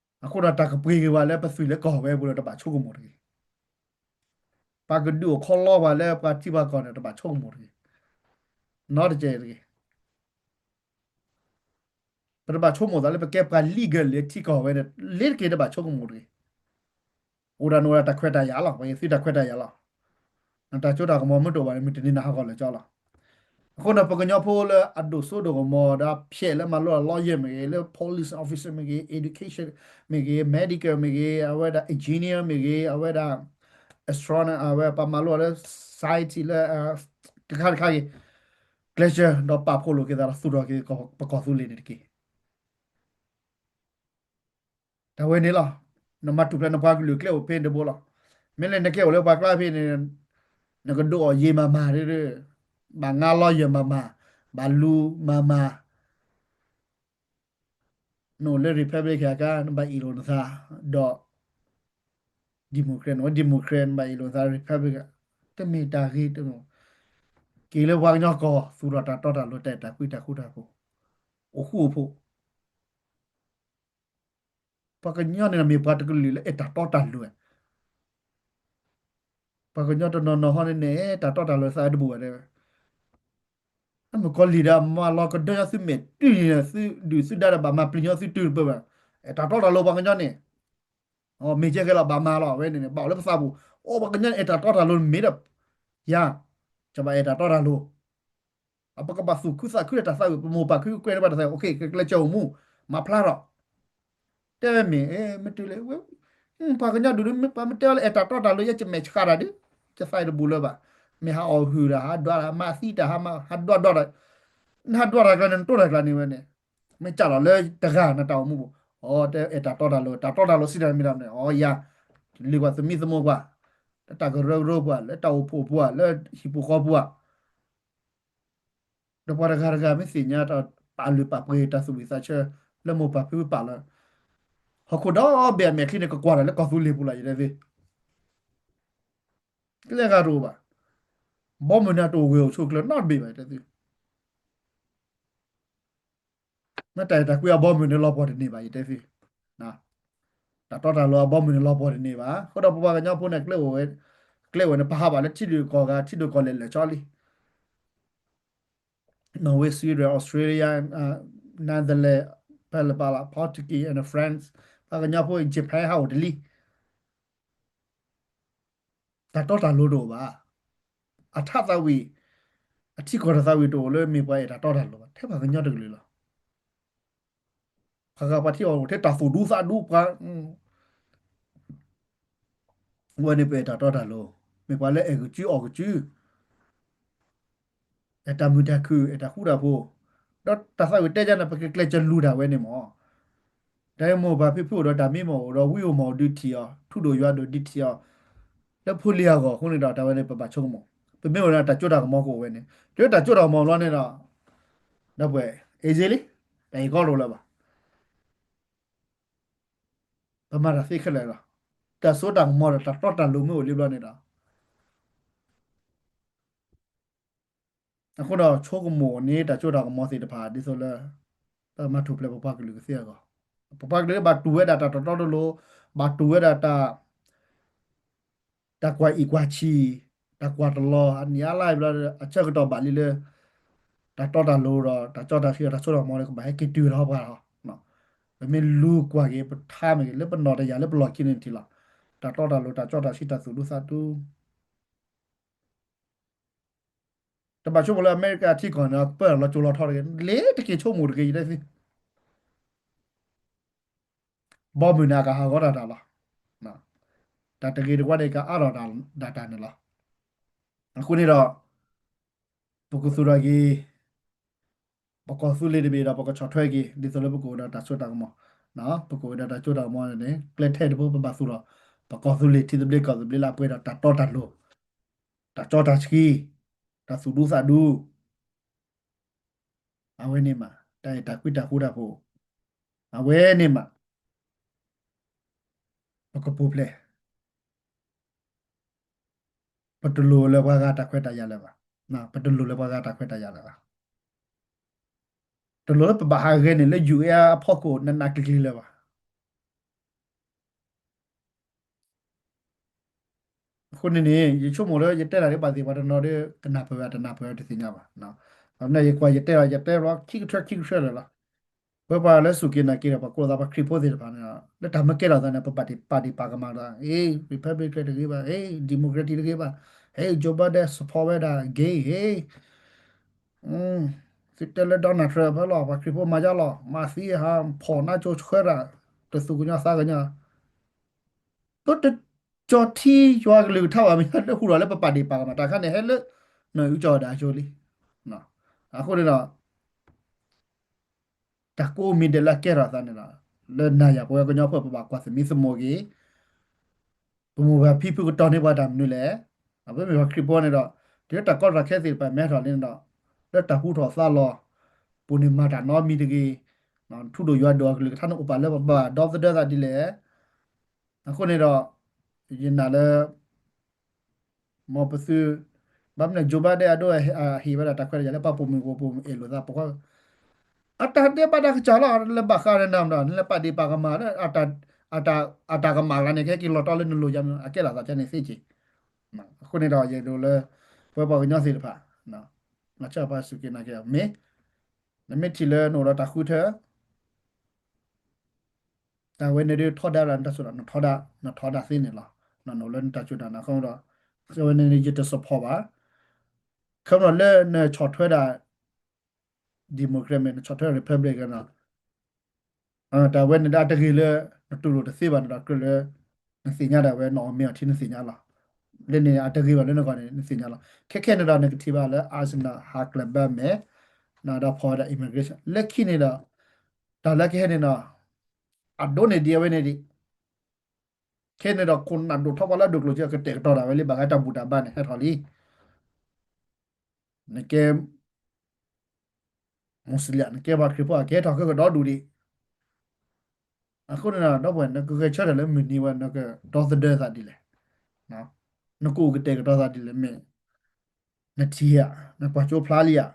အဃိဒီးတၢ်ကပှ့ၤက့ၤပှၤလၢပသွံၣ်လၢကီၢ်ဝဲပူၤဒီး တဘၣ်ဆိကမိၣ်တဂ့ၤ. ပှၤကဒုးအိၣ်ခီလီပှၤလၢပှၤထံပှၤကီၢ်န့ၣ် တဘၣ်ဆိကမိၣ်တဂ့ၤ. နီတကဲတဂ့ၤ. ပတဘၣ်ဆိကမိၣ်သးလၢပကဲပှၤ legal လၢထံကီၢ်ဝဲန့ၣ် လ့ၤတက့ၤတဘၣ်ဆိကမိၣ်တဂ့ၤ. အိၣ်ဒၣ်န့ၣ်အိၣ်ဒၣ်တၢ်ခွဲးတၢ်ယာ်လီၤ. ပှၤက့ၤသုတၢ်ခွဲးတၢ်ယာ်လီၤ. နတၢ်စိတၢ်ကမီၤမ့ၢ်တအိၣ်ဘၣ်န့ၣ် မုၢ်တနံၤနဟးဂီၤလၢာ်ကၠီလီၤ. အဃိန့ၣ် ပကညီဖိလၢအဒိၣ်စိဒိၣ်ကမီၤဒီးဖျဲးလၢမၤလိလၢ lawyer မ့ၢ်ဂ့ၤ, လၢ police officer မ့ၢ်ဂ့ၤ, education မ့ၢ်ဂ့ၤ, medical မ့ၢ်ဂ့ၤ, အဝဲဒၣ် engineer မ့ၢ်ဂ့ၤ, အဝဲဒၣ် astronomer အဝဲပှၤမၤလိလၢ science လၢ တခါတခါဂ့ၤ, ကျဲးစၢးဒီးပာ်ဖှိၣ်လိာ်က့ၤသးဒီးသူၣ်ထီၣ်က့ၤပကီၢ်သူလ့ၤန့ၣ်တက့ၢ်. တၢ်ဝဲန့ၣ်လီၤ. နမၤထူၣ်ဖျဲးနပှၤကလုာ်ကျဲအိၣ်ဖဲန့ၣ်တဘိလီၤ. မ့ၢ်လၢနကဲအိၣ်လၢပှၤကျါဖဲန့ၣ် နကဒိးအီၣ်ယံာ်မၤမၤ, ဘၣ်ငါ lawyer မၤမၤ, ဘၣ်လူၤမၤမၤ, နအိၣ်လၢ Republican အခါ နဘၣ်အ့ၣ်လိာ်နသးဒီး Democrat, နအိၣ် Democrat နဘၣ်အ့ၣ်လိာ်နသး Republican, တမ့ၢ်တၢ်ဂ့ၤတမ့ၢ်, က့ၤလၢပှၤကညီကီၢ် သူၣ်ထီၣ်တၢ်တီတၢ်လိၤ တၢ်အဲၣ်တၢ်ကွံတၢ်ဃူတၢ်ဖိး, အိၣ်ဃူအိၣ်ဖိး ပှၤကညီန့ၣ်ဒီးမ့ၢ်ပှၤတကလုာ်လၢအဲၣ်တၢ်တီတၢ်လိၤ, ပှၤကညီတနီၤနီၤဟီန့ၣ်န့ၣ် အဲၣ်တၢ်တီတၢ်လိၤသးတဘူၣ်ဘၣ်တဲဝဲ, အမုၣ်ကီၤလံၢ်ဒီးမၤလီၤကဒၢညီသုမဲာ်တုၤန့ၣ် သုဒုၣ်သုဒါဒီးဘၣ်မၤပျံၤညီသုတုၤတပၢၢ်ဘၣ်, အဲၣ်တၢ်တီတၢ်လိၤပှၤကညီန့ၣ်, မ့ၢ်ကဲကဲလီၤဘၣ်မၤလီၤဝဲန့ၣ်န့ၣ် ဘၣ်အိၣ်လၢပသးပူၤ, အိၣ်ပှၤကညီန့ၣ်အဲၣ်တၢ်တီတၢ်လိၤမ့ၢ်ဒီး, ယၤ, ကဘၣ်အဲၣ်တၢ်တီတၢ်လိၤ အပကဘၣ်သူၣ်ခုသးခုဒီးတၢ်သးဝံၣ် ပမိၢ်ပၢ်ခုကွဲးန့ၢ်ပှၤတၢ်သးဝံၣ် အိၣ်ခ့ ကကျဲးစၢးအိၣ်မူ မၤဖျါထီၣ်, တဲဝဲမ့ၢ် မ့ၢ်တုၤလၢ ပှၤကညီဒုး ပှၤမ့ၢ်တဲအီၤလၢအဲၣ်တၢ်တီတၢ်လိၤ ယဲယမဲာ်ဆှးတၢ်ဒုး ယသးတဘူၣ်လၢၤဘၣ်, မ့ၢ်ဟးအီၣ်ဟုၣ်ဒီး ဟးဒွးတၢ် မၤသံတၢ် ဟးဒွးဒွးတၢ်, နဟးဒွးတၢ်ကျါန့ၣ် နတိၢ်တၢ်ကျါန့ၣ်ဝဲန့ၣ်, မ့ၢ်ကၢ်လီၤလၢတဂၤနတၢ်အိၣ်မူပူၤ, အီ တဲအဲၣ်တၢ်တီတၢ်လိၤ တၢ်တီတၢ်လိၤစံးတၢ်မ့ၢ်တၢ်မနုၤ အီ ယၤ, လၢပှၤသမံသမိးပှၤ, လၢတၢ်ကရၢကရိပှၤ လၢတၢ်အိၣ်ဖှိၣ်ပှၤ လၢဟံၣ်ပူၤဃီပှၤ ဒီးပှၤတဂၤတဂၤမ့ၢ်သ့ၣ်ညါတၢ်ပာ်လုၢ်ပာ်ပှ့ၤတၢ်သူၣ်ဝံၣ်သးဆၢ လၢမိၢ်ပၢ်ဖံဖုပာ်လီၤ, ဟီၣ်ခိၣ်ဒီဘ့ၣ်အမဲာ်ချံန့ၣ် ကကွၢ်တၢ်လၢကီၢ်သူလ့ၤပူၤလီၤ ယတဲသု, ကျဲဂၤတအိၣ်ဘၣ်, ဘီမုၢ်န့ၣ်တအိၣ်ဂၢၢ်အိၣ်ဆိးကျၢၤနီတဘ့ၣ်ဘၣ် ယတဲသု မ့ၢ်တၢ်အဲၣ်တၢ်ကွံအဘီမုၢ်န့ၣ်လီၤပှီၢ်တန့ၢ်ဘၣ် ယတဲသု, တၢ်တီတၢ်လိၤအဘီမုၢ်န့ၣ်လီၤပှီၢ်တန့ၢ်ဘၣ်. အဃိဒီးပပှၤကညီဖိန့ၣ် ကျဲအိၣ်ဝဲ, ကျဲအိၣ်ဝဲန့ၣ် ပဟးဘၣ်လၢထံဒုးကီၢ်ဂၤ ထံဒုးကီၢ်လဲၢ်လဲၢ်ဆီလံ Norway, Sweden, Australia, Netherlands, ဖဲလၢပာ်လီၤ Portugal and France, ပှၤကညီဖိ Japan ဟးအိၣ်တလံ တၢ်တီတၢ်လိၤတအိၣ်ဘၣ်. အထးသးဝံၣ်, အထံကီၢ်တၢ်သးဝံၣ်တအိၣ်လၢမ့ၢ်ပှၤအဲၣ်တၢ်တီတၢ်လိၤဘၣ်, ထဲပှၤကညီတကလုာ်လီၤ. ခါခါပှၤထံၣ်အီၤထဲတၢ်သူၣ်ဒူသးဒူပှၤ ဝဲန့ၣ်ပအဲၣ်တၢ်တီတၢ်လိၤ, မ့ၢ်ပှၤလၢအဲၣ်ကစုအီၣ်ကစု, အဲၣ်တၢ်မုာ်တၢ်ခုၣ် အဲၣ်တၢ်ဃူတၢ်ဖိး, ဒီးတၢ်သးဝံၣ်တဲယါန့ၣ် ပကကျဲးစၢးလူၤတၢ်ဝဲန့ၣ်မး, တၢ်မိၢ်ပၢ်ဖံဖုအိၣ်ဒီးတၢ်မံမီၢ်အိၣ်ဒီးဝံအိၣ်မီၢ်အိၣ်ဒုးထံၣ်အီၤ ထူဒိၣ်ယွၤဒိၣ်ဒုးထံၣ်အီၤ လၢဖိလံၤအဂီၢ်အဃိန့ၣ်ဒီး တၢ်ဝဲန့ၣ် ပဘၣ်ဆိကမိၣ်, ပမ့ၢ်အိၣ်ဒီးတၢ်စိတၢ်ကမီၤကအိၣ်ဝဲန့ၣ် တုၤတၢ်စိတၢ်ကမီၤဘျီန့ၣ်ဒီး ဒီပုၢ်ဝဲၢ် easy လံ, တၢ်အံၤကီဒိၣ်လၢၤဘၣ်. ပမၤတၢ်သ့ခဲလၢာ်လီၤ. တၢ်စိတၢ်ကမီၤဒီးတၢ်တီတၢ်လိၤမ့ၢ်အိၣ်လံဘျီန့ၣ်ဒီး အဃိဒီးဆိကမိၣ်န့ၣ် တၢ်စိတၢ်ကမီၤသ့ၣ်တဖၣ် ဒ်သိးလၢ တၢ်မၤထူၣ်ဖျဲးပပှၤကလုာ်ကသ့အဂီၢ်, ပပှၤကလုာ်ဘၣ်တူၢ်ဝဲဒၣ်တၢ်တီတီလိၤလိၤ, ဘၣ်တူၢ်ဝဲဒၣ်တၢ် တၢ်ကွၢ်အံၣ်ကွၢ်ဆံး, တၢ်ကွၢ်တလီၤ အနံၣ်အါလါဘျီ အဆၢကတီၢ်ဘၣ်လံလၢ တၢ်တီတၢ်လိၤဒီး တၢ်ကၠီတၢ်ဆှံ တၢ်စိတၢ်ကမီၤလၢကဘၣ်ဟဲက့ၤတုၤလီၤပှၤလီၤ. ပမ့ၢ်လူၤကွၢ်က့ၤ ပထါမ့ၢ်ဂ့ၤ လၢပနီၢ်တယၢ်လၢပလီၢ်ခံန့ၣ်ထံၣ်လီၤ. တၢ်တီတၢ်လိၤ တၢ်ကၠီတၢ်ဆှံ တၢ်သူၣ်ဒူသးဒူ တဘၣ်ဆိကမိၣ်လၢအမဲရကၤထံကီၢ်န့ၣ် ကပၢလီၤကၠိလီၤထီတဂ့ၤ, လ့ၤတက့ၤဆိကမိၣ်တဂ့ၤ ယတဲသု, ဘီမုၢ်န့ၣ် အကဟးဂီၤတၢ်တၢ်လီၤ. တၢ်တဂ့ၤတဝါန့ၣ် ကအါထီၣ်ဒၣ်တၢ်န့ၣ်လီၤ. အဃိန့ၣ်ဒီး ပကသူၣ်ထီၣ်က့ၤ ပကီၢ်သူလ့ၤတဘ့ၣ်ဒီး ပကဆီၣ်ထွဲက့ၤ ဒ်သိးလၢပကအိၣ်ဒီးတၢ်စိတၢ်ကမီၤ, ပကအိၣ်ဒီးတၢ်စိတၢ်ကမီၤန့ၣ် ကျဲထဲတဘိ ပဘၣ်သူၣ်ထီၣ် ပကီၢ်သူလ့ၤထံသဘျ့ကီၢ်သဘျ့လၢအပှဲၤဒီးတၢ်တီတၢ်လိၤ, တၢ်ကၠီတၢ်ဆှံ, တၢ်သူၣ်ဒူသးဒူ အဝဲန့ၣ်မး တၢ်အဲၣ်တၢ်ကွံတၢ်ဃူတၢ်ဖိး, အဝဲန့ၣ်မး ပကပူၤဖျဲး, ပတလိၣ်လၢပှၤဂၤတၢ်ခွဲးတၢ်ယာ်လၢၤဘၣ်, ပတလိၣ်လၢပှၤဂၤတၢ်ခွဲးတၢ်ယာ်လၢၤဘၣ်, တလိၣ်လၢပဘၣ်ဟးဂဲၤန့ၣ်လၢ ယူၣ်အဲၣ် အဖီခိၣ်နးနးကျံၤကျံၤလၢၤဘၣ်. အဃိန့ၣ်န့ၣ် ယဆိကမိၣ်လၢယတဲတၢ်ဒ်ဘၣ်သ့ၣ်ပှၤတနီၤဒီး ကနၢ်ပၢၢ်ဝဲတနၢ်ပၢၢ်ဝဲတသ့ၣ်ညါဘၣ်. အန့ၣ်ယကွၢ်ယတဲလီၤ ယတဲလီၤခံကထၢခံကထၢလၢာ်လီၤ. ပဝဲပှၤလၢစူၢ်က့ၤနာ်က့ၤဒီး ပှၤကိးသးပှၤခရံာ်ဖိသ့ၣ်တဖၣ်န့ၣ် လၢတၢ်မ့ၢ်ကဲထီၣ်သးန့ၣ် ပပာ်ဒ့ၣ်ပာ်ကမၣ်ဒီး အ့ Republican တဂ့ၤဘၣ် အ့ Democratic တဂ့ၤဘၣ် အ့ Joe Biden support ဝဲဒၣ် gay အ့ သုတဲလၢ Donald Trump ဖဲလီၤ ပှၤခရံာ်ဖိမၤယါလီၤ မၤသံဟးဖီၣ်နါကၠိဆှၢတၢ် တသူၣ်ကညီၤသးကညီၤ တကၠီထံယွၤကလုၢ်ကထါဘၣ် မ့ၢ်လၢဟူထီၣ်လၢပပာ်ဒ့ၣ်ပာ်ကမၣ် တၢ်ခါန့ၣ် ဟဲလၢ နီၢ်အူကၠီၣ်ဒၣ်ကၠိလံ. အဃိန့ၣ်ဒီး တၢ်ကိးမံၤဒဲးလၢအကဲထီၣ်သးန့ၣ်ဒီး လၢနၤယၤပဝဲကညီဖိ ပဘၣ်ကွၢ်သမံသမိးက့ၤ ပမိၢ်ပၢ်ဖံဖုကတီၤန့ၢ်ပှၤတၢ်မနုၤလဲၣ်. ပမ့ၢ်ပှၤခရံာ်ဖိန့ၣ်ဒီး တုၤလၢတၢ်ကီတၢ်ခဲသ့ၣ်တဖၣ်မ့ၢ်ဟဲထီၣ်လံန့ၣ်ဒီး လၢတၢ်ဟူထီၣ်သါလီၤ ပူၤန့ၣ်မၤတၢ်နီတမံၤတဂ့ၤ, ထူဒိၣ်ယွၤဒိၣ်အကလုၢ်ကထါန့ၣ်အိၣ်ပာ်လၢပဘၣ်ဒီသဒၢသးဒ်လဲၣ်. အဃိန့ၣ်ဒီး ယနာ်လၢ မ်ပသု ဘၣ်မနုၤ Joe Biden အဒိအဟ့ၣ်ဝဲဒၣ်တၢ်ခွဲးတၢ်ယာ်လၢပှၤပိာ်မုၣ်ပိာ်မုၣ်အဲၣ်လိာ်သး ပှၤ အတၢ်ဒဲးဘးတၢ်ကစီၣ်လီၤ လၢဘၣ်ဃးန့ၣ်နၤဒီး နလဲၤပာ်ဒ့ၣ်ပာ်ကမၣ်လၢ အတၢ်ကမၣ်လၢန့ၣ် ကဟဲက့ၤလီၤတီလၢနလိၤယါမ့ၢ် အကဲလီၤသးန့ၣ်သ့က့ၤ. အဃိန့ၣ်ဒီး ယအဲၣ်ဒိးလၢ ပဝဲပှၤကညီသ့ၣ်တဖၣ် မၤဆၢပှၤစူၢ်က့ၤနာ်က့ၤအီၤ မ့ၢ် နမ့ၢ်ထံၣ်လၢနအိၣ်ဒီးတၢ်ဃုထၢ တၢ်ဝဲန့ၣ်ဒ်ထီဒါလၢနတၢ်စိတၢ် နထီဒါ နထီဒါသ့န့ၣ်လီၤ. နအိၣ်လၢနတၢ်စိတၢ်နာ်အဃိဒီး အဝဲန့ၣ်န့ၣ် ယတ support ဘၣ်. ခီဖျိလၢနဆီၣ်ထွဲဒၣ် Democrat မ့ၢ် နဆီၣ်ထွဲ Republican နီၤ တၢ်ဝဲန့ၣ်ဒၣ်တဂ့ၤလၢ နတူၢ်လိာ်တသ့ဘၣ်န့ၣ်ဒီး ကြၢးလၢ နသ့ၣ်ညါဒၣ်ဝဲ နအီၣ်မ့ၤအီထံနသ့ၣ်ညါလီၤ. လၢန့ၣ်အတဂ့ၤဘၣ်လၢနဂီၢ်န့ၣ် နသ့ၣ်ညါလီၤ. ခဲခဲန့ၣ်ဒီး နကထံၣ်ဘၣ်လၢ Arizona ဟးကျၢၤဘၢမဲာ် ဒီးဖီၣ်ဝဲဒၣ် immigration လၢခံန့ၣ်ဒီး တၢ်လၢကဟဲန့ၣ်နီၤ အဒိန့ၣ်ဒံးအဝဲန့ၣ်ဒံး ခဲန့ၣ်ဒီး ခိၣ်နၢ်ဒိၣ်ထီၣ်ပှၤလၢအဒိၣ်ကျိၣ်စ့ ကတဲာ်ကတီၤဒၣ်ဝဲလံ ဘၣ်ဃးတၢ်ဘူၣ်တၢ်ဘါန့ၣ် ဟဲထီၣ်လံ. နကဲ Muslim နကဲပှၤခရံာ်ဖိ အကဲထီၣ်ခဲကဒီဒူၣ်ဒံး. အဃိန့ၣ်ဒီး ဒီပုၢ်ဝဲၢ် နကဂဲၤဆၢထၢၣ်လၢမုၢ်နံၤဝဲ နကဒီသဒၢသးဒ်လဲၣ်. နကအိၣ်ကတဲာ်ကတီၤသးဒ်လဲၣ် မ့ၢ် နထံၣ်ဧါ နကွၢ်ကၠိဖျါလံဧါ.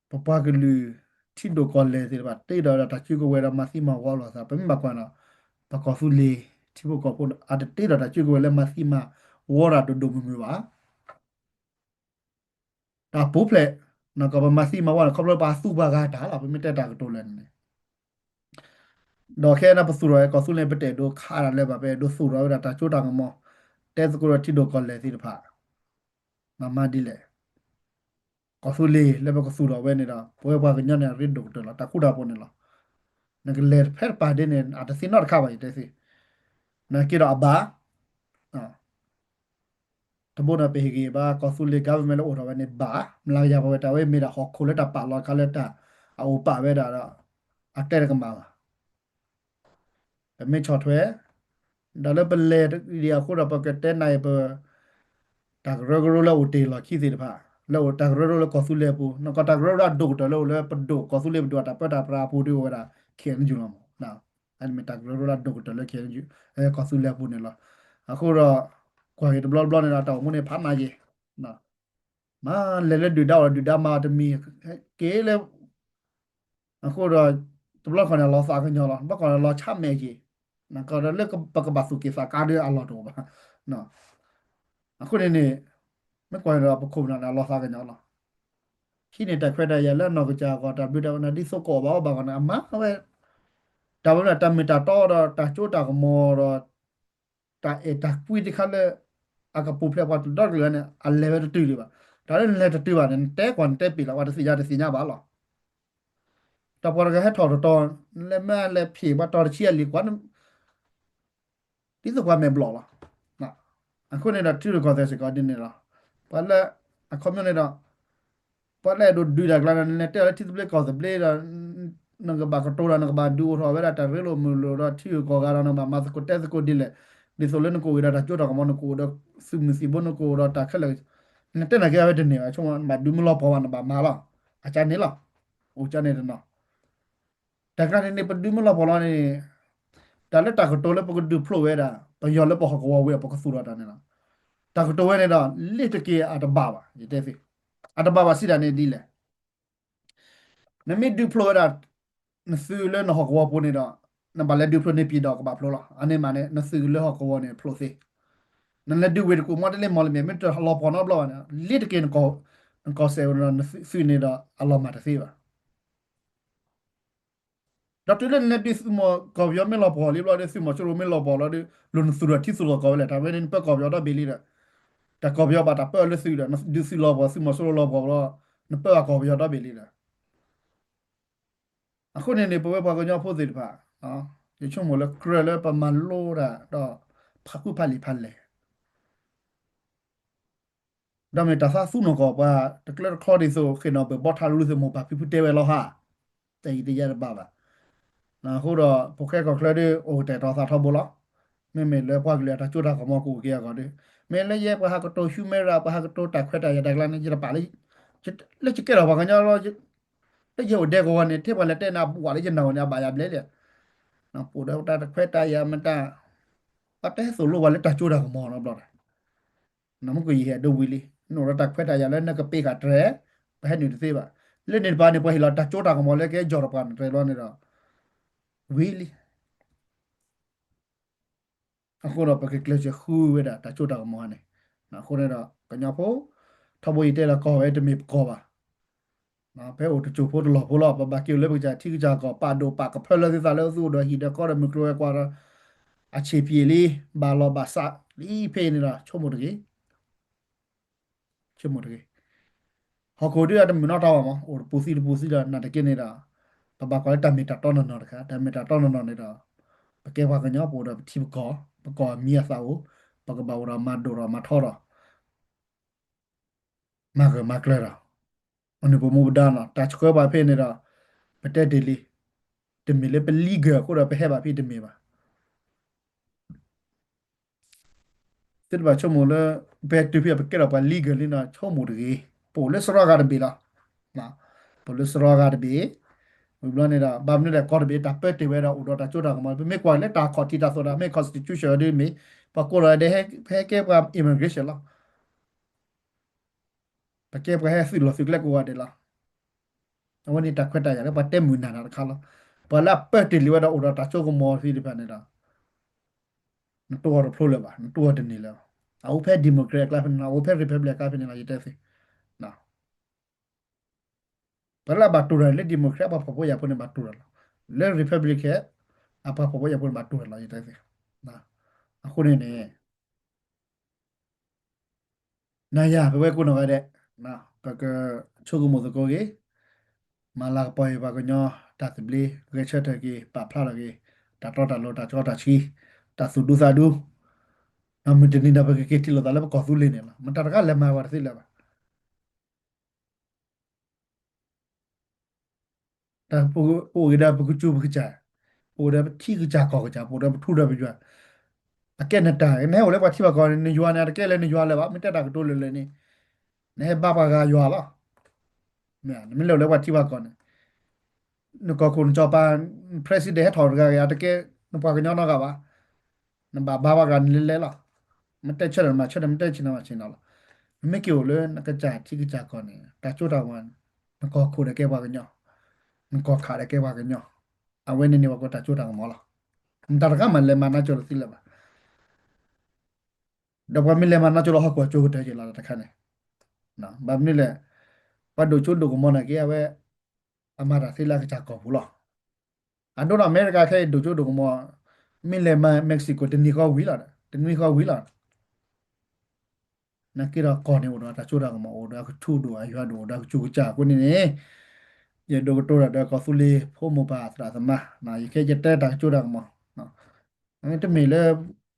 ပပှၤကလုာ်ထံဒိၣ်ကီၢ်လဲၢ်သ့ၣ်တဖၣ် တ့ဒီးတၢ်စုကဝဲၤဒီးမၤသံမၤဝီလိာ်သး ပမ့ၢ်ဘၣ်ကွၢ်ဒီး ပကီၢ်သူလ့ၤထံဖိကီၢ်ဖိ အတတ့ဒီးတၢ်စုကဝဲၤလၢမၤသံမၤဝီတၢ်ဒိၣ်ဒိၣ်မုၢ်မုၢ်ဘၣ်. တၢ်ပူၤဖျဲး နကပမၤသံမၤဝီန့ၣ် ခီဖျိပှၤသူပှၤဂၤတၢ်လီၤ ပမ့ၢ်တဲတၢ်ကတိၤလၢာ်န့ၣ် ဒီးခဲအံၤန့ၣ် ပသူၣ်ထီၣ်ဝဲကီၢ်သူလ့ၤ ပတအဲၣ်ဒိးခးတၢ်လၢၤဘၣ် ပအဲၣ်ဒိးသူၣ်ထီၣ်ဝဲဒၣ်တၢ်စိတၢ်ကမီၤ တဲသကိးဒီးထံဒိၣ်ကီၢ်လဲၢ်သ့ၣ်တဖၣ် မၤမၤဒ်လဲၣ် ကီၢ်သူလ့ၤလၢပကသူၣ်ထီၣ်ဝဲန့ၣ်ဒီး ပဝဲပှၤကညီန့ၣ် အရ့ဒိၣ်ကတၢၢ်လီၤ. တၢ်ဃူတၢ်ဖိးန့ၣ်လီၤ. နကလဲၤဖဲတပၤဒ်န့ၣ် အတသ့နီတခါဘၣ် ယတဲသ့. နက့ဒီးအဘၣ် တဘိဒီးပဟ့ၣ်ဂံၢ်ဘါ ကီၢ်သူလ့ၤ government လၢအိၣ်ထီၣ်ဝဲန့ၣ်ဘၣ်, မလၤကယၤပဝဲတၢ်ဝဲမ့ၢ်ဒၣ်ဟီၣ်ခိၣ်လၢတၢ်ပာ်လီၤတခါလၢတၢ်အအိၣ်ပာ်ဝဲဒၣ်ဒီး အတဲတကမၣ်ဘၣ်. ပမ့ၢ်ဆီၣ်ထွဲ ဒီးလၢပလဲၤဒံးအဃိဒီး ပကတဲနၤအံၤ ပ တၢ်ကရၢကရိလၢအိၣ်တ့ၢ်လီၢ်ခံသ့ၣ်တဖၣ် လၢအိၣ်တၢ်ကရၢကရိလၢကီၢ်သူလ့ၤအပူၤ နကီၢ်တၢ်ကရၢကရိလၢအဒိၣ်ကတၢၢ်လၢအိၣ်လၢပဒိၣ်ကီၢ်သူလ့ၤပဒိၣ်အတၢ်ပၢတၢ်ပြးအပူၤဒ်အိၣ်ဝဲဒၣ် K N U လီၤမး. အမ့ၢ်တၢ်ကရၢကရိလၢအဒိၣ်ကတၢၢ်လၢ K N U ကီၢ်သူလ့ၤအပူၤန့ၣ်လီၤ. အဃိဒီး ကွၢ်က့ၤတဘျီတဘျီန့ၣ်ဒီး တၢ်အိၣ်မူန့ၣ်ဖးနးယံၤ မ့ၢ်လဲၤလၢဒုၣ်ဒါအိၣ်ဒီးဒုၣ်ဒါမၤတမံၤ က့ၤလၢ အဃိဒီး တဘျီခီန့ၣ် အလီၤသးကညီၤလီၤ. ဘၣ်ခီန့ၣ် လီၤဆါမဲာ်က့ၤ ကီးဒီးလၢပကဘၣ်သူၣ်က့ၤသးကါဒီးအလီၢ်တအိၣ်ဘၣ်. အဃိန့ၣ်န့ၣ် မ့ၢ်ကွၢ်န့ၣ်ဒီး ပခိၣ်ပနၢ်န့ၣ် အလီၤသးကညီၤလီၤ. ဟံးန့ၢ်တၢ်ခွဲးတၢ်ယာ်လၢအနီၢ်ကစၢ်အဂီၢ် တၢ်ဘျုးတၢ်ဖှိၣ်န့ၣ် ဒ်သိးကအီၣ်ဘၣ်အီဘၣ်ဂီၢ်န့ၣ် အမၤဝဲ တၢ်ဝဲဒၣ်တၢ်မ့ၢ်တၢ်တီဒီးတၢ်စိတၢ်ကမီၤဒီး တၢ်အဲၣ်တၢ်ကွံတခါလၢ အကပူၤဖျဲးပှၤတဒီတကလုာ်န့ၣ် အလဲၤဝဲတတုၤဒံးဘၣ်. တၢ်လၢနလဲၤတတုၤဘၣ်န့ၣ် နတဲကွၢ်နတဲပ့ၤလီၤ ပှၤတသ့ၣ်ညါတသ့ၣ်ညါဘၣ်လီၤ. တၢ်ပှၤတဂၤဟဲထီၣ်တတီၤ လဲၤမ့ၢ်လဲၤဖံးပှၤတီၤတဆံအလံၤကွၢ် ဒ်သိးပှၤမဲာ်ဘျီၣ်လီၤ. အဃိန့ၣ်ဒီး ထံရူၢ်ကီၢ်သဲးစ့ၢ်ကီးဒ်န့ၣ်လီၤ. ပှၤလၢ အခီပညီန့ၣ်ဒီး ပှၤလၢအဲၣ်ဒိးဒုးတၢ်ကျါဒီး နလဲၤတဲအီၤလၢထံသဘျ့ကီၢ်သဘျ့ဒီး နကဘၣ်ကတိၤဒီး နကဘၣ်ဒုးအိၣ်ထီၣ်ဝဲဒၣ်တၢ်ရ့လိာ်မုာ်လိာ်ဒီး ထံဂုၤကီၢ်ဂၤဒီး နကဘၣ်မၤသကိးတဲသကိးဒ်လဲၣ်, ဒ်သိးလၢနကအိၣ်ဒီးတၢ်စိတၢ်ကမီၤ နကအိၣ်ဒီးသုးမုၢ်သံၣ်ဘိ နကအိၣ်ဒီးတၢ်ခဲလၢာ်, နတဲနၤက့ၤဝဲတန့ၢ်ဘၣ်, ဆိကမိၣ်နဘၣ်ဒုးမုၢ်လီၤပှီၢ်ဘၣ် နဘၣ်မၤလီၤ, အကါန့ၣ်လီၤ, အိၣ်ကါန့ၣ်တနီၤ တၢ်ကျါန့ၣ်န့ၣ် ပဒုးမုၢ်လီၤပှီၢ်လီၤန့ၣ်, တၢ်လၢတၢ်ကတိၤလၢပကဒုးဖျိးဝဲဒၣ် ပယီၤလၢပဟီၣ်ကဝီၤဝံၤအံၤ ပကသူၣ်ထီၣ်တၢ်န့ၣ်လီၤ. တၢ်ကတိၤဝဲန့ၣ်ဒီး လ့တက့ၤအတဘၣ်ဘၣ် ယတဲသ့, အတဘၣ်ဘၣ်စံးတၢ်န့ၣ်ဒ်လဲၣ်. နမ့ၢ်ဒုးဖျိးဝဲဒၣ် နသုးလၢနဟီၣ်ကဝီၤပူၤန့ၣ်ဒီး နဘၣ်လဲၤဒုးဖျိးန့ၢ်ပံၤဒီးကဘၣ်ဖျိးလီၤ. အန့ၣ်မးန့ၣ် နသုးလၢဟီၣ်ကဝီၤန့ၣ်ဖျိးသ့, နလဲၤဒုးဝ့ၢ်တကူၣ်မီတလ့မီၢ်လမ့ၢ် မ့ၢ်တလီၤပှီၢ်နီတဘျီဘၣ်န့ၣ် လ့တက့ၤ နကီၢ်စဲၣ်ဝဲဒီး နသုးန့ၣ်ဒီးအလီၤမၢ်တသ့ဘၣ်. ဒီးတုၤလၢနလဲၤဒုးသုးမီၢ်ကီၢ်ပယီၤမ့ၢ်လီၤပှီၢ်လံဘျီဒီး သုးမီၤစိရိၤမ့ၢ်လီၤပှီၢ်လီၤဒီး လိၣ်နသုးဒီးထံသုးလီၢ်ကီၢ်ဝဲလဲၣ်, တၢ်ဝဲန့ၣ်နပၢကီၢ်ပယီၤဒီဘ့ၣ်လံဒီး တၢ်ကီၢ်ပယီၤဘၣ်တၢ်ပၢအီၤလၢသုးဒီး နဒုးသုးလီၤပှီၢ်သုးမီၤစိရိၤလီၤပှီၢ်ဘျီ နပၢအကီၢ်ပယီၤဒီဘ့ၣ်လံဒီး အဃိန့ၣ်န့ၣ် ပဝဲပှၤကညီဖိသ့ၣ်တဖၣ် ယဆိကမိၣ်လၢကြၢးလၢပမၤလိတၢ်ဒီး ဖးဖုၣ်ဖးလံာ်ဖးလဲၢ် ဒီးမ့ၢ်တၢ်သးသူနီၢ်ကီၢ်ပှၤ တကျၢတချီဒ်သိး ဃ့ၣ်နီၣ်ဘၢၣ်ဘီထးလူၤသ့ၣ်မိၢ်ပၢ်ဖံဖုတဲဝဲလီၤဟါ, တၢ်အံၤတယါတဘၣ်ဘၣ်. အဃိဒီး ဖိၣ်ဃဲကီၢ်ချၢဒီး အိၣ်ကတဲာ်ထီၣ်သးထီဘိလီၤ. မ့မ့ၢ်လၢပှၤကလုာ်အတၢ်စိတၢ်ကမီၤကအိၣ်က့ၤအဂီၢ်ဒီး မ့ၢ်လၢယဲပှၤဟးကတိၤ human right ပှၤဟးကတိၤတၢ်ခွဲးတၢ်ယာ်တၢ်ကျါန့ၣ် ယတပာ်လၢ လၢယကဲထီၣ်ပှၤကညီလီၤ လၢယအိၣ်ဒဲကဝီၤန့ၣ် ထဲပှၤလဲၤတဲန့ၣ် အဝးလၢယနၢ်ဝဲန့ၣ် အဘၣ်ယၤဘျဲၣ်လံ. ပအိၣ်ဒီးတၢ်တခွဲးတၢ်ယာ်မတၤ ပှၤတဟဲသိၣ်လိပှၤလၢတၢ်စိတၢ်ကမီၤနီတဘျီဒီး နမ့ၢ်ကယံာ်ဟဲဒိဝံၤလံ နအိၣ်ဒီးတၢ်ခွဲးတၢ်ယာ်လၢနကပ့ၤဃာ်တြဲၤ ပဟဲနုာ်တသ့ဘၣ်. လၢန့ၣ်တပၤန့ၣ် ပှၤဟ့ၣ်လီၤတၢ်စိတၢ်ကမီၤလၢကဲယီၢ်တပှၤနတြဲၤဘျီန့ၣ်ဒီး ဝံၤလံ. အဃိဒီးပကကျဲးစၢးဃုဝဲဒၣ်တၢ်စိတၢ်ကမီၤန့ၣ်, အဃိန့ၣ်ဒီး ကညီဖိ ထီဘိယတဲလၢကီၢ်ဝဲတမ့ၢ်ပကီၢ်ဘၣ်. ဖဲအိၣ်တစိၢ်ဖိတလီၢ်ဖိလီၤ ပဘၣ်က့ၤအိၣ်လၢပကစၢ်ထံကစၢ်ကီၢ် ပာ်ဒိၣ်ပာ်ကဖၢလၢသုသးလၢသုအိၣ်ဒီးဟံၣ်ဒီးဃီဒီးမုၢ်ကျိၤဝဲၤကွာ်ဒီး အဆံးပျံၤလံ ဘၣ်လီၤဘၣ်စးလံဖဲအံၤန့ၣ်ဒီး ဆိကမိၣ်တဂ့ၤ ဆိကမိၣ်တဂ့ၤ. ဟီၣ်ခိၣ်ဒုးအတမုာ်နီတၢ်ဘၣ်မး အိၣ်တပူၤသံတပူၤသံဒီး နာ်သက့န့ၣ်ဒီး ပဘၣ်ကွၢ်လၢတၢ်မ့ၢ်တၢ်တီနီၢ်နီၢ်တခါ တၢ်မ့ၢ်တၢ်တီနီၢ်နီၢ်န့ၣ်ဒီး ပကဲပှၤကညီပအိၣ်ဒီးပထံပကီၢ် ပကီၢ်အမံၤအသးအိၣ် ပကဘၣ်အိၣ်ဒီးမၤဒိၣ်ဒီးမၤထီဒီး မၤဂၢၢ်မၤကျၢၤဒီး အနုၢ်ပမူပဒါနီၤ တၢ်ဆှၢပှၤဖဲန့ၣ်ဒီး ပတဲတ့ၢ်လံ, တမ့ၢ်လၢပ legal အဃိဒီးပဟဲဘၣ်ဖဲတမ့ၢ်ဘၣ်. သုတဘၣ်ဆိကမိၣ်လၢ ပဟဲတုၤဖဲပကဲထီၣ်ပှၤ legal လံနီၤ ဆိကမိၣ်တဂ့ၤ. ပအိၣ်လၢစရီဂၤတဘ့ၣ်လီၤ. ပအိၣ်လၢစရီဂၤတဘ့ၣ်, ဝံၤဘျီန့ၣ်ဒီး ဘၣ်မနုၤလဲၣ် ကီၢ်တဘ့ၣ် တၢ်ပၢတ့ၢ်ဝဲဒီးအိၣ်ဒီးတၢ်စိတၢ်ကမီၤ ပမ့ၢ်ကွၢ်လၢတၢ်ခီၣ်ထံးတၢ်သိၣ်တၢ် မ့ၢ် constitution ဒ်မ့ၢ် ပှၤကိးဒီးဒဲး ဟဲကဲပှၤ immigration လီၤ. ပကဲပှၤဟဲသုးလီၢ်သုးကျဲကိးဂၤဒဲးလီၤ. အဝဲန့ၣ်တၢ်ခွဲးတၢ်ယာ်လၢပှၤတဲမုာ်နၢ်တၢ်တခါလီၤ. ပှၤလၢအပၢတ့ၢ်လံဝဲဒီးအိၣ်ဒီးတၢ်စိကမီၤသ့ၣ်တဖၣ်န့ၣ်ဒီး နတိၢ်အီၤတဖျိလၢၤဘၣ်, နတိၢ်အီၤတန့ၢ်လၢၤဘၣ်. အအိၣ်ဖဲ democrat အကျါဖဲန့ၣ်လီၤ, အအိၣ်ဖဲ republic အကျါဖဲန့ၣ်လီၤ, ယတဲသ့ ပှၤလၢအဘၣ်တိၢ်တၢ်န့ၣ် လၢ democrat ပှၤဖှီၣ်ဖိယာ်ဖိန့ၣ် ဘၣ်တိၢ်တၢ်လီၤ. လၢ republic အပှၤဖှီၣ်ဖိယာ်ဖိန့ၣ် ဘၣ်တိၢ်တၢ်လီၤ ယတဲသ့. အဃိန့ၣ်န့ၣ် နၤယၤ ပဝဲကိးနီၢ်ဂၤဒဲး ပကဆိကမိၣ်သကိးက့ၤ, မၤလၤကပီၤက့ၤပှၤကညီတၢ်သဘျ့, ဂဲၤဆၢထၢၣ်က့ၤ ပာ်ဖျါထီၣ်က့ၤ တၢ်တီတၢ်လိၤ တၢ်ကီတၢ်ဆှံ, တၢ်သူၣ်ဒူသးဒူ, မုၢ်တနံၤဒီး ပကက့ၤထံၣ်လိာ်သးလၢပကီၢ်သူလ့ၤန့ၣ်လီၤ. မတၤတဂၤလဲၤမၤပှၤတသ့လၢၤဘၣ်. ပအိၣ်က့ၤဒီးပကစူၤပကစၢ်, ပအိၣ်ဒီးပထံကစၢ်ကီၢ်ကစၢ်, ပအိၣ်ဒီးပထူဒီးပယွၤ, အကဲနတၢ်, နဟဲအိၣ်လၢပှၤထံပှၤကီၢ်န့ၣ် နယွၤန့ၣ် အတကဲလၢနယွၤလၢၤဘၣ်. မ့ၢ်တဲတၢ်ကတိၤလၢာ်လၢာ်န့ၣ်, နဟဲဘါပှၤဂၤယွၤလီၤ. နမ့ၢ်လဲၤအိၣ်လၢပှၤထံပှၤကီၢ်န့ၣ်, နကီၢ်ခိၣ်နစီၤပၤ president ဟဲထီၣ်တဂၤဂ့ၤ အတကဲနပှၤကညီနီတဂၤဘၣ်. နဘၣ်ဘါပှၤဂၤန့ၣ်လဲၤလဲၤလီၤ. မ့ၢ်တဲဆၢထၢၣ်မၤဆၢထၢၣ်, မ့ၢ်တဲဆ့ၣ်နီၤမၤဆ့ၣ်နီၤလီၤ. နမ့ၢ်က့ၤအိၣ်လၢနကစၢ်ထံကစၢ်ကီၢ်န့ၣ် တၢ်စိတၢ်ကမီၤ, နကီၢ်ခိၣ်ဒီးကဲပှၤကညီ, နကီၢ်ခးဒီးကဲပှၤကညီ, အဝဲန့ၣ်န့ၣ် ပှၤကိးတၢ်စိတၢ်ကမီၤလီၤ. မတၤတဂၤမးလဲၤမၤနီၢ်ကၠိလၢၤသ့လၢၤဘၣ်. ဒီးပှၤမ့ၢ်လဲၤမၤနီၢ်ကၠိလၢဟီၣ်ခိၣ်အကၠိကတၢၢ်က့ၤလီၤတခါန့ၣ်, ဘၣ်မနုၤလဲၣ်, ပှၤဒိၣ်စိဒိၣ်ကမီၤန့ၣ်က့ အဝဲ အမၤတၢ်သ့လၢအကစၢ်ကီၢ်ပူၤလီၤ. အဒိနီၢ်အမဲရကၤခဲအံၤ ဒိၣ်စိဒိၣ်ကမီၤ, မ့ၢ်လဲၤမၤ Mexico တနံၤဃီဝံၤလီၤ, တနွံဃီဝံၤလီၤ. နာ်က့ဒီးကီၢ်န့ၣ်အိၣ်ဒီးတၢ်စိတၢ်ကမီၤ, အိၣ်ဒီးအကထူဒိၣ်အယွၤဒိၣ်, အိၣ်ဒီးအကစူၢ်ကစၢ်အဃိန့ၣ်န့ၣ်, ယဒိၣ်ကတိၤတၢ်ဒီးကီၢ်သူလ့ၤဖိမိၢ်ပၢ်သရၣ်သမါ, ယခဲယတဲတၢ်ကစီၣ်တၢ်ကမီၤ, တမ့ၢ်လၢ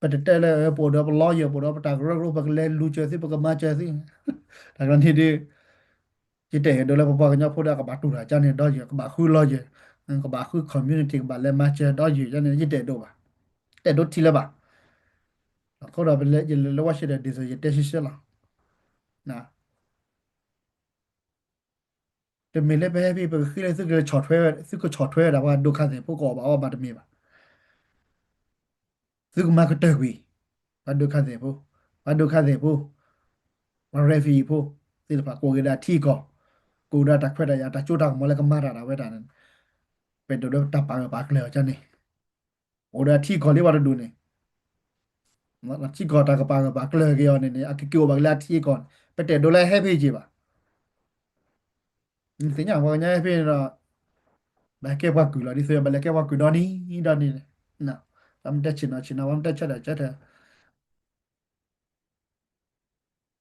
ပတတဲလၢ ပအိၣ်ဒီးပ lawyer ပအိၣ်ဒီးပတၢ်ကရၢကရိ ပကလဲၤလူၤစၢၤသု ပကမၤစၢၤသု, တၢ်ကီန့ၣ်ဒုး ယတအဲၣ်ဒိးလၢပပှၤကညီဖိဒီးကဘၣ်တူၢ်တၢ်ကန့ၣ်ဒီးယၤ, ကဘၣ်ဃု lawyer, ကဘၣ်ဃု community ကဘၣ်လဲၤမၤစၢၤဒီးယၤန့ၣ် ယတအဲၣ်ဒိးဘၣ်, တအဲၣ်ဒိးထံၣ်လၢၤဘၣ်. အဃိဒီးယလဲၤလၢ Washington D C ယတဲရှဲရှဲလီၤ. တမ့ၢ်လၢပဟဲဖဲ ပကဃ့လၢသုကဆီၣ်ထွဲ, သုကဆီၣ်ထွဲဝဲဒၣ်ပှၤဒုက္ခသည်ဖိကအီၣ်ဘၣ်အီဘၣ်တမ့ၢ်ဘၣ်. သုကမၤကတၢၢ်ကွံာ် ပှၤဒုက္ခသည်ဖိ, ပှၤဒုက္ခသည်ဖိ, ပှၤ refugee ဖိသ့ၣ်တဖၣ် ကအိၣ်က့ၤဒီးအထံအကီၢ်, ကအိၣ်ဒီးတၢ်ခွဲးတၢ်ယာ် တၢ်စိတၢ်ကမီၤလၢကမၤတၢ်ဒၣ်ဝဲတၢ်န့ၣ်, ပအဲၣ်ဒိးဒီးတၢ်ပာ်ဂၢၢ်ပာ်ကျၢၤအီၤန့ၣ်, အိၣ်ဒီးအထံအကီၢ်လၢပှၤတဒူၣ်န့ၣ် ထံကီၢ်တၢ်ကပာ်ဂၢၢ်ပာ်ကျၢၤက့ၤအီၤန့ၣ်န့ၣ် အကက့ၤအိၣ်ဘၣ်က့ၤလၢအထံအကီၢ်န့ၣ် ပတအဲၣ်ဒိးလၢအဟဲဖဲအံၤက့ၤဘၣ်. နသ့ၣ်ညါပှၤကညီဟဲဖဲန့ၣ်ဒီး ဘၣ်ကဲပှၤကုၢ်လီၤဒ်သိး ဘၣ်လဲၤကဲပှၤကုၢ်ဒီနံၤဒီနံၤ, ပှၤမ့ၢ်တဲဆ့ၣ်နီၤဆ့ၣ်နီၤ ပှၤမ့ၢ်တဲဆၢထၢၣ်ဆၢထၢၣ်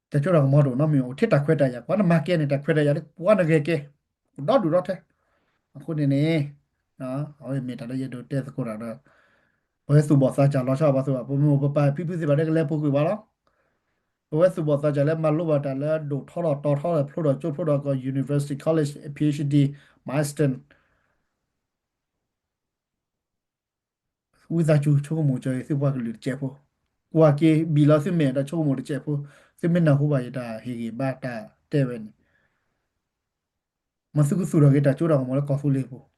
တၢ်စိတၢ်ကမီၤတအိၣ်နီတမံၤ အိၣ်ထဲတၢ်ခွဲးတၢ်ယာ် ပှၤနမၤကဲန့ၣ် တၢ်ခွဲးတၢ်ယာ်လၢပှၤနဂဲၤကဲ အိၣ်ဒီဒူၣ်ဒီထၢ. အဃိန့ၣ်န့ၣ် အဝဲမ့ၢ်တၢ်လၢယအဲၣ်ဒိးတဲသကိးတၢ်ဒီး ပဝဲသူၣ်ဘီၣ်သးစၢ်လီၤဆီဘၣ်သိးဘၣ် ပမိၢ်ပပၢ်ဖံဖုသ့ၣ်တဖၣ်လၢကလဲၤပူၤကွံာ်ပှၤလီၤ. ပဝဲသူၣ်ဘီၣ်သးစၢ်လၢမၤလိဘၣ်တၢ်လၢဒိၣ်ထီၣ်ဒီးတီၤထီၣ်ဒီးဖျိဒီးကၠိဖျိဒီးကီၢ် university college PhD master ဝံသးစူၤဆိကမိၣ်ကၢၤအံၤ သုပှၤကလုာ်တစဲးဖိ, ကွၢ်က့ၤဘံၣ်လီၤသုမဲာ်ဒီးဆိကမိၣ်တစဲးဖိ, သုမ့ၢ်နၢ်ဟူဘၣ်ယတၢ်ဟ့ၣ်ဂံၢ်ဘါတၢ်တဲဝဲန့ၣ်, မ်သုကသူၣ်ထီၣ်က့ၤတၢ်စိတၢ်ကမီၤလၢကီၢ်သူလ့ၤပူၤ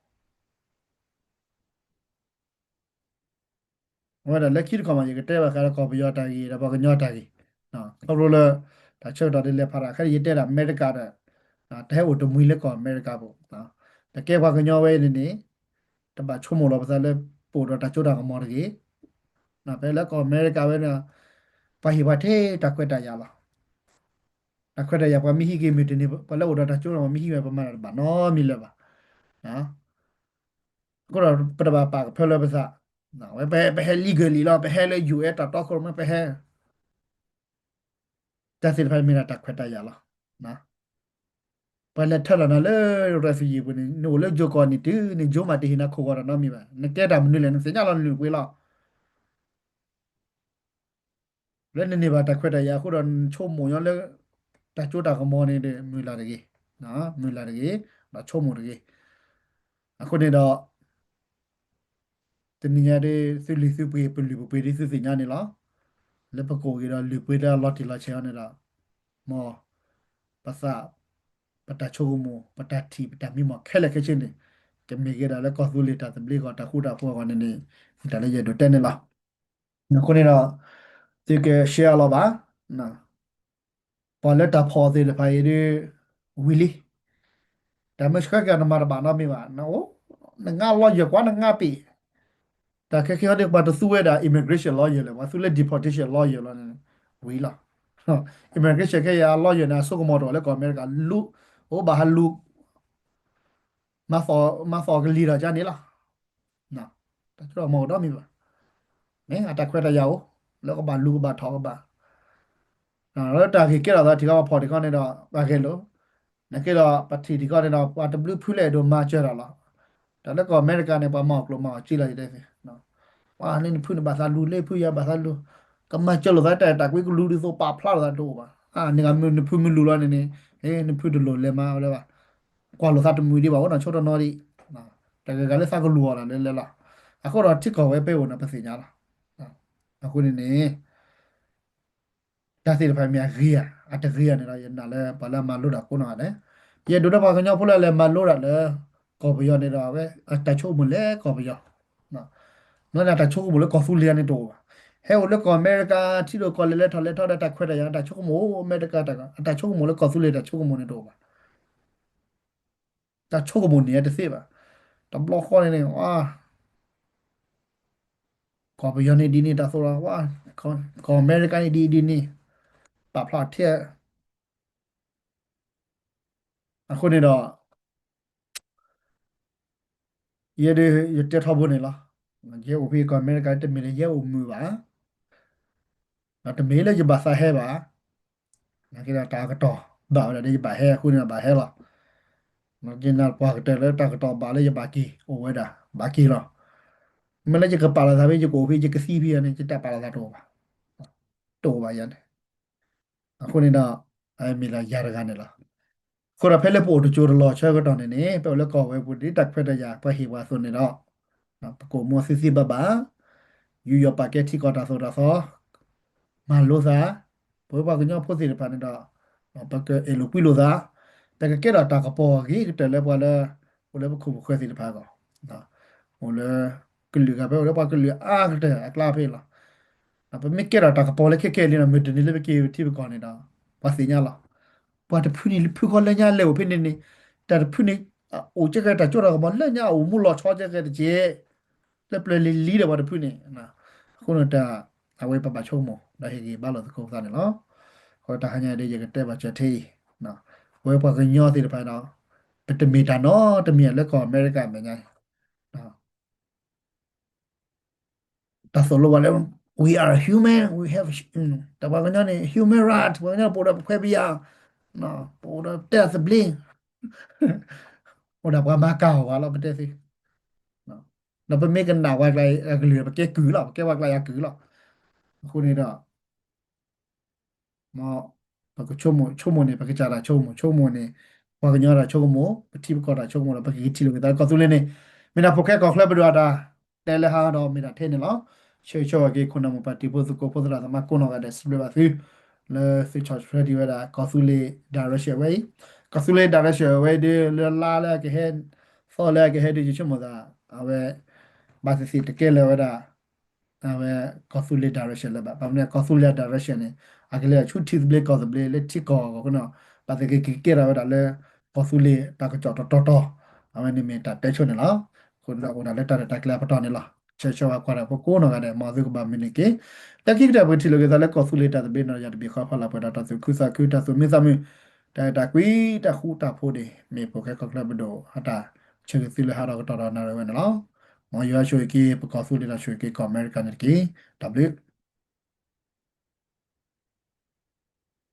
အဝဲဒၣ်လၢခံတခီမး ယကတဲဘၣ်ဃးဒီးကီၢ်ပယီၤတၢ်ဂ့ၢ်ဒီးပှၤကညီတၢ်ဂ့ၢ်, ခီဖျိလၢ တၢ်ဆၢကတီၢ်ဒ်လဲၣ်ဖးဒၣ် ခဲအံၤယတဲဒၣ်အမဲရကၤဒီး တဟဲအိၣ်တမှံၤလၢကီၢ်အမဲရကၤပူၤ, တကဲပှၤကညီဝဲအံၤန့ၣ်န့ၣ် တဘၣ်ဆိကမိၣ်လီၤပသးလၢ ပအိၣ်ဒီးတၢ်စိတၢ်ကမီၤတဂ့ၤ, ဖဲလၢကီၢ်အမဲရကၤဝဲန့ၣ် ပှၤဟ့ၣ်ပှၤထဲတၢ်ခွဲးတၢ်ယာ်လီၤ. တၢ်ခွဲးတၢ်ယာ် ပှၤမ့ၢ်ဟံးက့ၤမုၢ်တနံၤ ပှၤလၢအိၣ်ဒီးတၢ်စိတၢ်ကမီၤမ့ၢ်ဟံးဝဲ ပမၤတၢ်တဘၣ်နီတမံၤလၢၤဘၣ်. အဃိဒီး ပတဘၣ်ပာ်ကဖၢလၢပသး, ဝဲပဟဲ legally လီၤ ပဟဲလၢ ယူၢ်အဲၣ် တၢ်တီခိၣ်ရိၣ်မဲ ပဟဲ တၢ်သ့ၣ်တဖၣ်မ့ၢ်ဒၣ်တၢ်ခွဲးတၢ်ယာ်လီၤ. ပှၤလဲၤထၢလီၤနၤလၢ refugee ပူၤန့ၣ် နအိၣ်လၢယိၤကီၢ်န့ၣ်တုၤန့ၣ် ယိၤမးတဟ့ၣ်နၤခိၣ်ဂီၤတၢ်နီတမံၤဘၣ်. နကဲတၢ်မနုၤလဲၣ် နသ့ၣ်ညါလီၤနလုၢ်ပှ့ၤလီၤ. လၢနန့ၢ်ဘၣ်တၢ်ခွဲးတၢ်ယာ်အဃိဒီး နဆိကမိၣ်ညီလၢ တၢ်စိတၢ်ကမီၤန့ၣ်ဒီး မုၢ်လၢ်တဂ့ၤ, မုၢ်လၢ်တဂ့ၤ, ဒီးဆိကမိၣ်တဂ့ၤ. အဃိန့ၣ်ဒီး တနံၤညါဒ် သုလုၢ်သုပှ့ၤ ပလုၢ်ပပှ့ၤဒ်သုသ့ၣ်ညါန့ၣ်လီၤ. လၢပကအိၣ်က့ၤဒီးလုၢ်ပှ့ၤလၢအလီၤတံၢ်လီၤဆဲးအီၤန့ၣ်ဒီး မ်ပသး ပတၢ်ဆိကမိၣ် ပတၢ်ထံၣ် ပတၢ်မံမီၢ်ခဲလၢာ်ခဲဆ့န့ၣ် ကမ့ၢ်က့ၤဒၣ်လၢကီၢ်သူလ့ၤတၢ်သဘျ့ကီၢ် တၢ်ဃူတၢ်ဖိးအဂီၢ်န့ၣ်န့ၣ် မ့ၢ်တၢ်လၢယအဲၣ်ဒိးတဲန့ၣ်လီၤ. အဃိန့ၣ်ဒီး သုက share အလီၤဘၣ် ပှၤလၢတၢ်ဖီၣ်သ့ၣ်တဖၣ်အံၤဒ် ဝံၤလံ. တၢ်မ့ၢ်ဆှၢက့ၤနမၤတဘၣ်နီတမံၤဘၣ်, နအိၣ် နငါ lawyer ကွၢ် နငါပ့ၤ, တၢ်ခဲခဲအံၤဒ် ပှၤတသူဝဲဒၣ် immigration lawyer လၢၤ, ပှၤသူလၢ deportation lawyer လီၤန့ၣ် ဝံၤလီၤ. immigration ခဲအံၤအ lawyer န့ၣ် အစိကမီၤတအိၣ်လၢကီၢ်အမဲရကၤ လူၤ အိၣ်ဘၣ်ဟးလူၤ မၤသီၣ် မၤသီၣ်ကလံၤဒီးကန့ၣ်လီၤ. တၢ်စိတၢ်ကမီၤအိၣ်ဒီးမံၤဘၣ်, မ့ၢ်အတၢ်ခွဲးတၢ်ယာ်အိၣ် လၢကဘၣ်လူၤကဘၣ်ထီၣ်ကဘၣ်, လၢတၢ်ဂ့ၢ်ကဲထီၣ်သးထံၣ်ကီးပှၤဖီၣ်ထံးကီးန့ၣ်ဒီး ပှၤဂဲၤလိာ်, နာ်က့ဒီး ပထံၣ်ထံကီၢ်န့ၣ်ဒီး ပှၤတဘျုးဖုလၢအဲၣ်ဒိးမၤစၢၤတၢ်လီၤ. တၢ်လၢကီၢ်အမဲရကၤန့ၣ် ပှၤမၤအီၣ်ကျိၣ်မၤအီၣ်စ့လီၤ ယတဲသ့ၣ်, ပှၤလၢနဖုန့ၣ်ဘၣ်သးလူၤ လၢဖုယၤဘၣ်သးလူၤ, ကမၤစၢၤလိာ်သးတၢ်အဲၣ်တၢ်ကွံ ကလူၤဒ်သိးပာ်ဖျါလိာ်သးတအိၣ်ဘၣ်. နဂၤမ့ၢ်နဖုမ့ၢ်လူၤလီၤန့ၣ်န့ၣ် နဖုတလိၣ်လဲၤမၤဝဲလၢၤဘၣ်. ကွၢ်လိာ်သးတမုာ်ဒံးဘၣ် အိၣ်နီၢ်ဆိတနီၤဒံး, တဂၤဂၤလၢသးကလူၤအီၤလၢလဲၤလီၤ. အဃိဒီးထံကီၢ်ဝဲပှဲၤအိၣ်န့ၣ် ပသ့ၣ်ညါလီၤ. အဃိန့ၣ်န့ၣ် တၢ်သ့ၣ်တဖၣ်မ့ၢ်အဂ့ၤဧါ အတဂ့ၤဧါန့ၣ်ဒီး ယနာ်လၢပှၤလၢအမၤလိတၢ်ကိးနီၢ်ဂၤဒဲး, ယအဲၣ်ဒိးဒီးပှၤကညီဖိလၢအလဲၤမၤလိတၢ်လၢ ကီၢ်ပယီၤန့ၣ်ဒီး အဝဲအတၢ်ဆိကမိၣ်လၢကီၢ်ပယီၤ, မ့ၢ်န့ၣ် အတၢ်ဆိကမိၣ်လၢကီၢ်သူလ့ၤန့ၣ်တအိၣ်ဘၣ်. ဟဲအိၣ်လၢကီၢ်အမဲရကၤ ထံဒိၣ်ကီၢ်လဲၢ်လဲၤထီၣ်လဲၤထီၣ်ဒီး တၢ်ခွဲးတၢ်ယာ် တၢ်ဆိကမိၣ်အမဲရကၤ အတၢ်ဆိကမိၣ်လၢကီၢ်သူလ့ၤတၢ်ဆိကမိၣ်န့ၣ်တအိၣ်ဘၣ်. တၢ်ဆိကမိၣ်န့ၣ်တသ့ဘၣ်. တဘျီဃီန့ၣ်န့ၣ် ဝါ ကီၢ်ပယီၤန့ၣ်ဒ်န့ၣ်တၢ်သိၣ်လီၤ, ဝါ ကီၢ်အမဲရကၤန့ၣ်ဒ်အံၤဒ်န့ၣ်, ပာ်ဖျါထဲ အဃိန့ၣ်ဒီး ယဲဒၣ်ယတဲထီဘိန့ၣ်လီၤ. ယဲအိၣ်ဖဲကီၢ်အမဲရကၤ တမ့ၢ်လၢယဲအိၣ်မုာ်ဘၣ်, ဒီးတမ့ၢ်လၢယဘၣ်သးဟဲဘၣ်. နာ်က့ဒီးတၢ်ကတီၢ်ဘၣ်ဝဲဒၣ်ဒီးယဘၣ်ဟဲ အဃိန့ၣ်ဒီးဘၣ်ဟဲလီၤ. နာ်က့န့ၣ်ပှၤကတၢၢ်လၢတၢ်ကတီၢ်ဘၣ်လၢယဘၣ်က့ၤ အိၣ်ဝဲဒၣ် ဘၣ်က့ၤလီၤ. မ့ၢ်လၢယကပာ်လီၤသးဖဲယကအိၣ်ဖဲယကသံဖဲန့ၣ် ယတၢ်ပာ်လီၤသးတအိၣ်ဘၣ်, တအိၣ်ဘၣ်ယၤန့ၣ် အဃိန့ၣ်ဒီး အမ့ၢ်လၢယၤတဂၤန့ၣ်လီၤ. အဃိဒီးဖဲလၢပအိၣ်တစိၤတလီၢ်ဆၢကတီၢ်န့ၣ်န့ၣ် ပအိၣ်လၢကီၢ်ဝဲပူၤဒ်တၢ်ခွဲးတၢ်ယာ်ပှၤဟ့ၣ်ပှၤအသိးန့ၣ်ဒီး ပကအိၣ်မူသ့သ့ဘၣ်ဘၣ်, ယူးယီၣ်ပာ်ကဲထံကီၢ်တၢ်သိၣ်တၢ်သီ, မၤလိသး, ပဝဲပှၤကညီဖိသ့ၣ်တဖၣ်န့ၣ်ဒီး ပကအဲၣ်လိာ်ကွံလိာ်သး, ပကကဲထီၣ်တၢ်ကပီၤအဂ့ၤကတၢၢ်လၢပှၤလၢ အိၣ်လၢပခိၣ်ပဃၢၤသ့ၣ်တဖၣ်အဂီၢ်, အိၣ်လၢကလုာ်ဂၤဖဲ အိၣ်လၢပှၤကလုာ်အါကတၢၢ်အကျါဖဲအံၤလီၤ. ပမ့ၢ်ကဲထီၣ်တၢ်ကပီၤလၢခဲခဲလံဒီး မုၢ်တနံၤလၢပက့ၤထံပကီၢ်န့ၣ်ဒီး ပှၤသ့ၣ်ညါလီၤ. ပှၤတဖုန့ၣ် ဖုဃီလၢညါလဲၤအိၣ်ဖဲန့ၣ်န့ၣ်, တၢ်တဖုန့ၣ် အိၣ်ကဲကဲတၢ်ကၠိတၢ်ကမီၤလၢညါ အိၣ်မူလီၤဆီကဲကဲတက့ၢ်, လၢပျၢၤလံၤလံဒီးပှၤတဖုန့ၣ်, အဃိန့ၣ်တၢ် အဝဲပဘၣ်ဆိကမိၣ် ဒီးဟ့ၣ်ဂံၢ်ဘါလိာ်သကိးပသးန့ၣ်လီၤ. အဃိတၢ်ဟါညါအံၤဒ်ယကတဲဘၣ်စၢၤထဲအံၤ, ပဝဲပှၤကညီသ့ၣ်တဖၣ်ဒီး ပတမ့ၢ်တၢ်နီတမံၤလၢကီၢ်အမဲရကၤအမဲာ်ညါ တၢ်သိၣ်လိပှၤလၢ we are human, we have တၢ်ပှၤကညီန့ၣ် human right, ပှၤကညီပအိၣ်ဒီးပခွဲးပယာ်, ပအိၣ်ဒီးပတဲအသဘျ့, အိၣ်ဒီးပှၤမၤကၤအီၤဝဲလီၤ ပတဲသ့, ဒီးပမ့ၢ်ကနၣ်ပှၤကျါအကလုၢ် ပကဲကုၢ်လီၤ, ပကဲပှၤကျါအကုၢ်လီၤ. အဃိန့ၣ်ဒီး မ်ပကဆိကမိၣ် ဆိကမိၣ်န့ၣ် ပကစၢ်တၢ်ဆိကမိၣ် ဆိကမိၣ်န့ၣ် ပှၤကညီတၢ်ဆိကမိၣ် ပထံပကီၢ်တၢ်ဆိကမိၣ်ဒီး ပကက့ၤထံၣ်လိာ်က့ၤသးလၢကီၢ်သူလ့ၤန့ၣ် မ့ၢ်ဒၣ်ဖိၣ်ဃဲကီၢ်ချၢပဒိၣ်အတၢ် တဲလၢဟါဒီးမ့ၢ်ဒၣ်ထဲန့ၣ်လီၤ. ဆၢဂ့ၤဆၢဝါက့ၤ ခိၣ်နၢ်မိၢ်ပၢ်တံၤဖိသကိးဖိသရၣ်သမါကိးနီၢ်ဂၤဒဲး စံးဘျုးဘၣ်သု လၢသုဆီၣ်ထွဲဒံးဝဲဒၣ် ကီၢ်သူလ့ၤ direction ဝဲအံၤ, ကီၢ်သူလ့ၤ direction ဝဲအံၤဒ်လၢလါလၢအကဟဲ သီလၢအကဟဲဒ်ယဆိကမိၣ်သး အဝဲ ဘၣ်သ့ၣ်သ့ၣ်တကဲလၢၤဝဲဒၣ် အဝဲကီၢ်သူလ့ၤ direction လၢၤဘၣ်. ဘၣ်မနုၤကီၢ်သူလ့ၤ direction န့ၣ် အကလဲၤဆူထံသဘျ့ကီၢ်သဘျ့လၢထံကီၢ်အဂီၢ်န့ၣ် ဘၣ်သ့ၣ်သ့ၣ်ကကဲထီၣ်ဝဲဒၣ်လၢ ကီၢ်သူလ့ၤတၢ်ကစီၣ်တတီၤတီၤ, အဝဲန့ၣ်မ့ၢ်တၢ်တဲဆိန့ၣ်လီၤ. အဃိဒီးအိၣ်ဒၣ်လၢတၢ်ရဲၣ်တၢ်ကျဲၤအပတီၢ်န့ၣ်လီၤ. ဆၢဂ့ၤဆၢဝါကွၢ်တၢ်ဖိကိးနီၢ်ဂၤဒဲး မ်သုကဘၣ်မုာ်န့ၢ်က့ၤ လၢခံကတၢၢ်ပကထံၣ်လိာ်က့ၤသးလၢကီၢ်သူလ့ၤတၢ်သဘျ့န့ၣ် ယၤတဘ့ၣ်ဃီဖီလာ်ပှဲၤဒီးတၢ်သူၣ်ခုသးခု တၢ်သူၣ်မံသးမုာ် တၢ်အဲၣ်တၢ်ကွံ တၢ်ဃူတၢ်ဖိးန့ၣ် မ့ၢ်ဖိၣ်ဃဲကီၢ်ချၢပဒိၣ်အတၢ်ဆၢဂ့ၤသုလၢဟါဒီးကတီၢ်ဒီးနၣ်ရံၣ်ဝဲန့ၣ်လီၤ. မ်ယွၤဆိၣ်ဂ့ၤက့ၤပကီၢ်သူလ့ၤဒီးဆိၣ်ဂ့ၤက့ၤကီၢ်အမဲရကၤန့ၣ်တက့ၢ်. တၢ်ဘျုး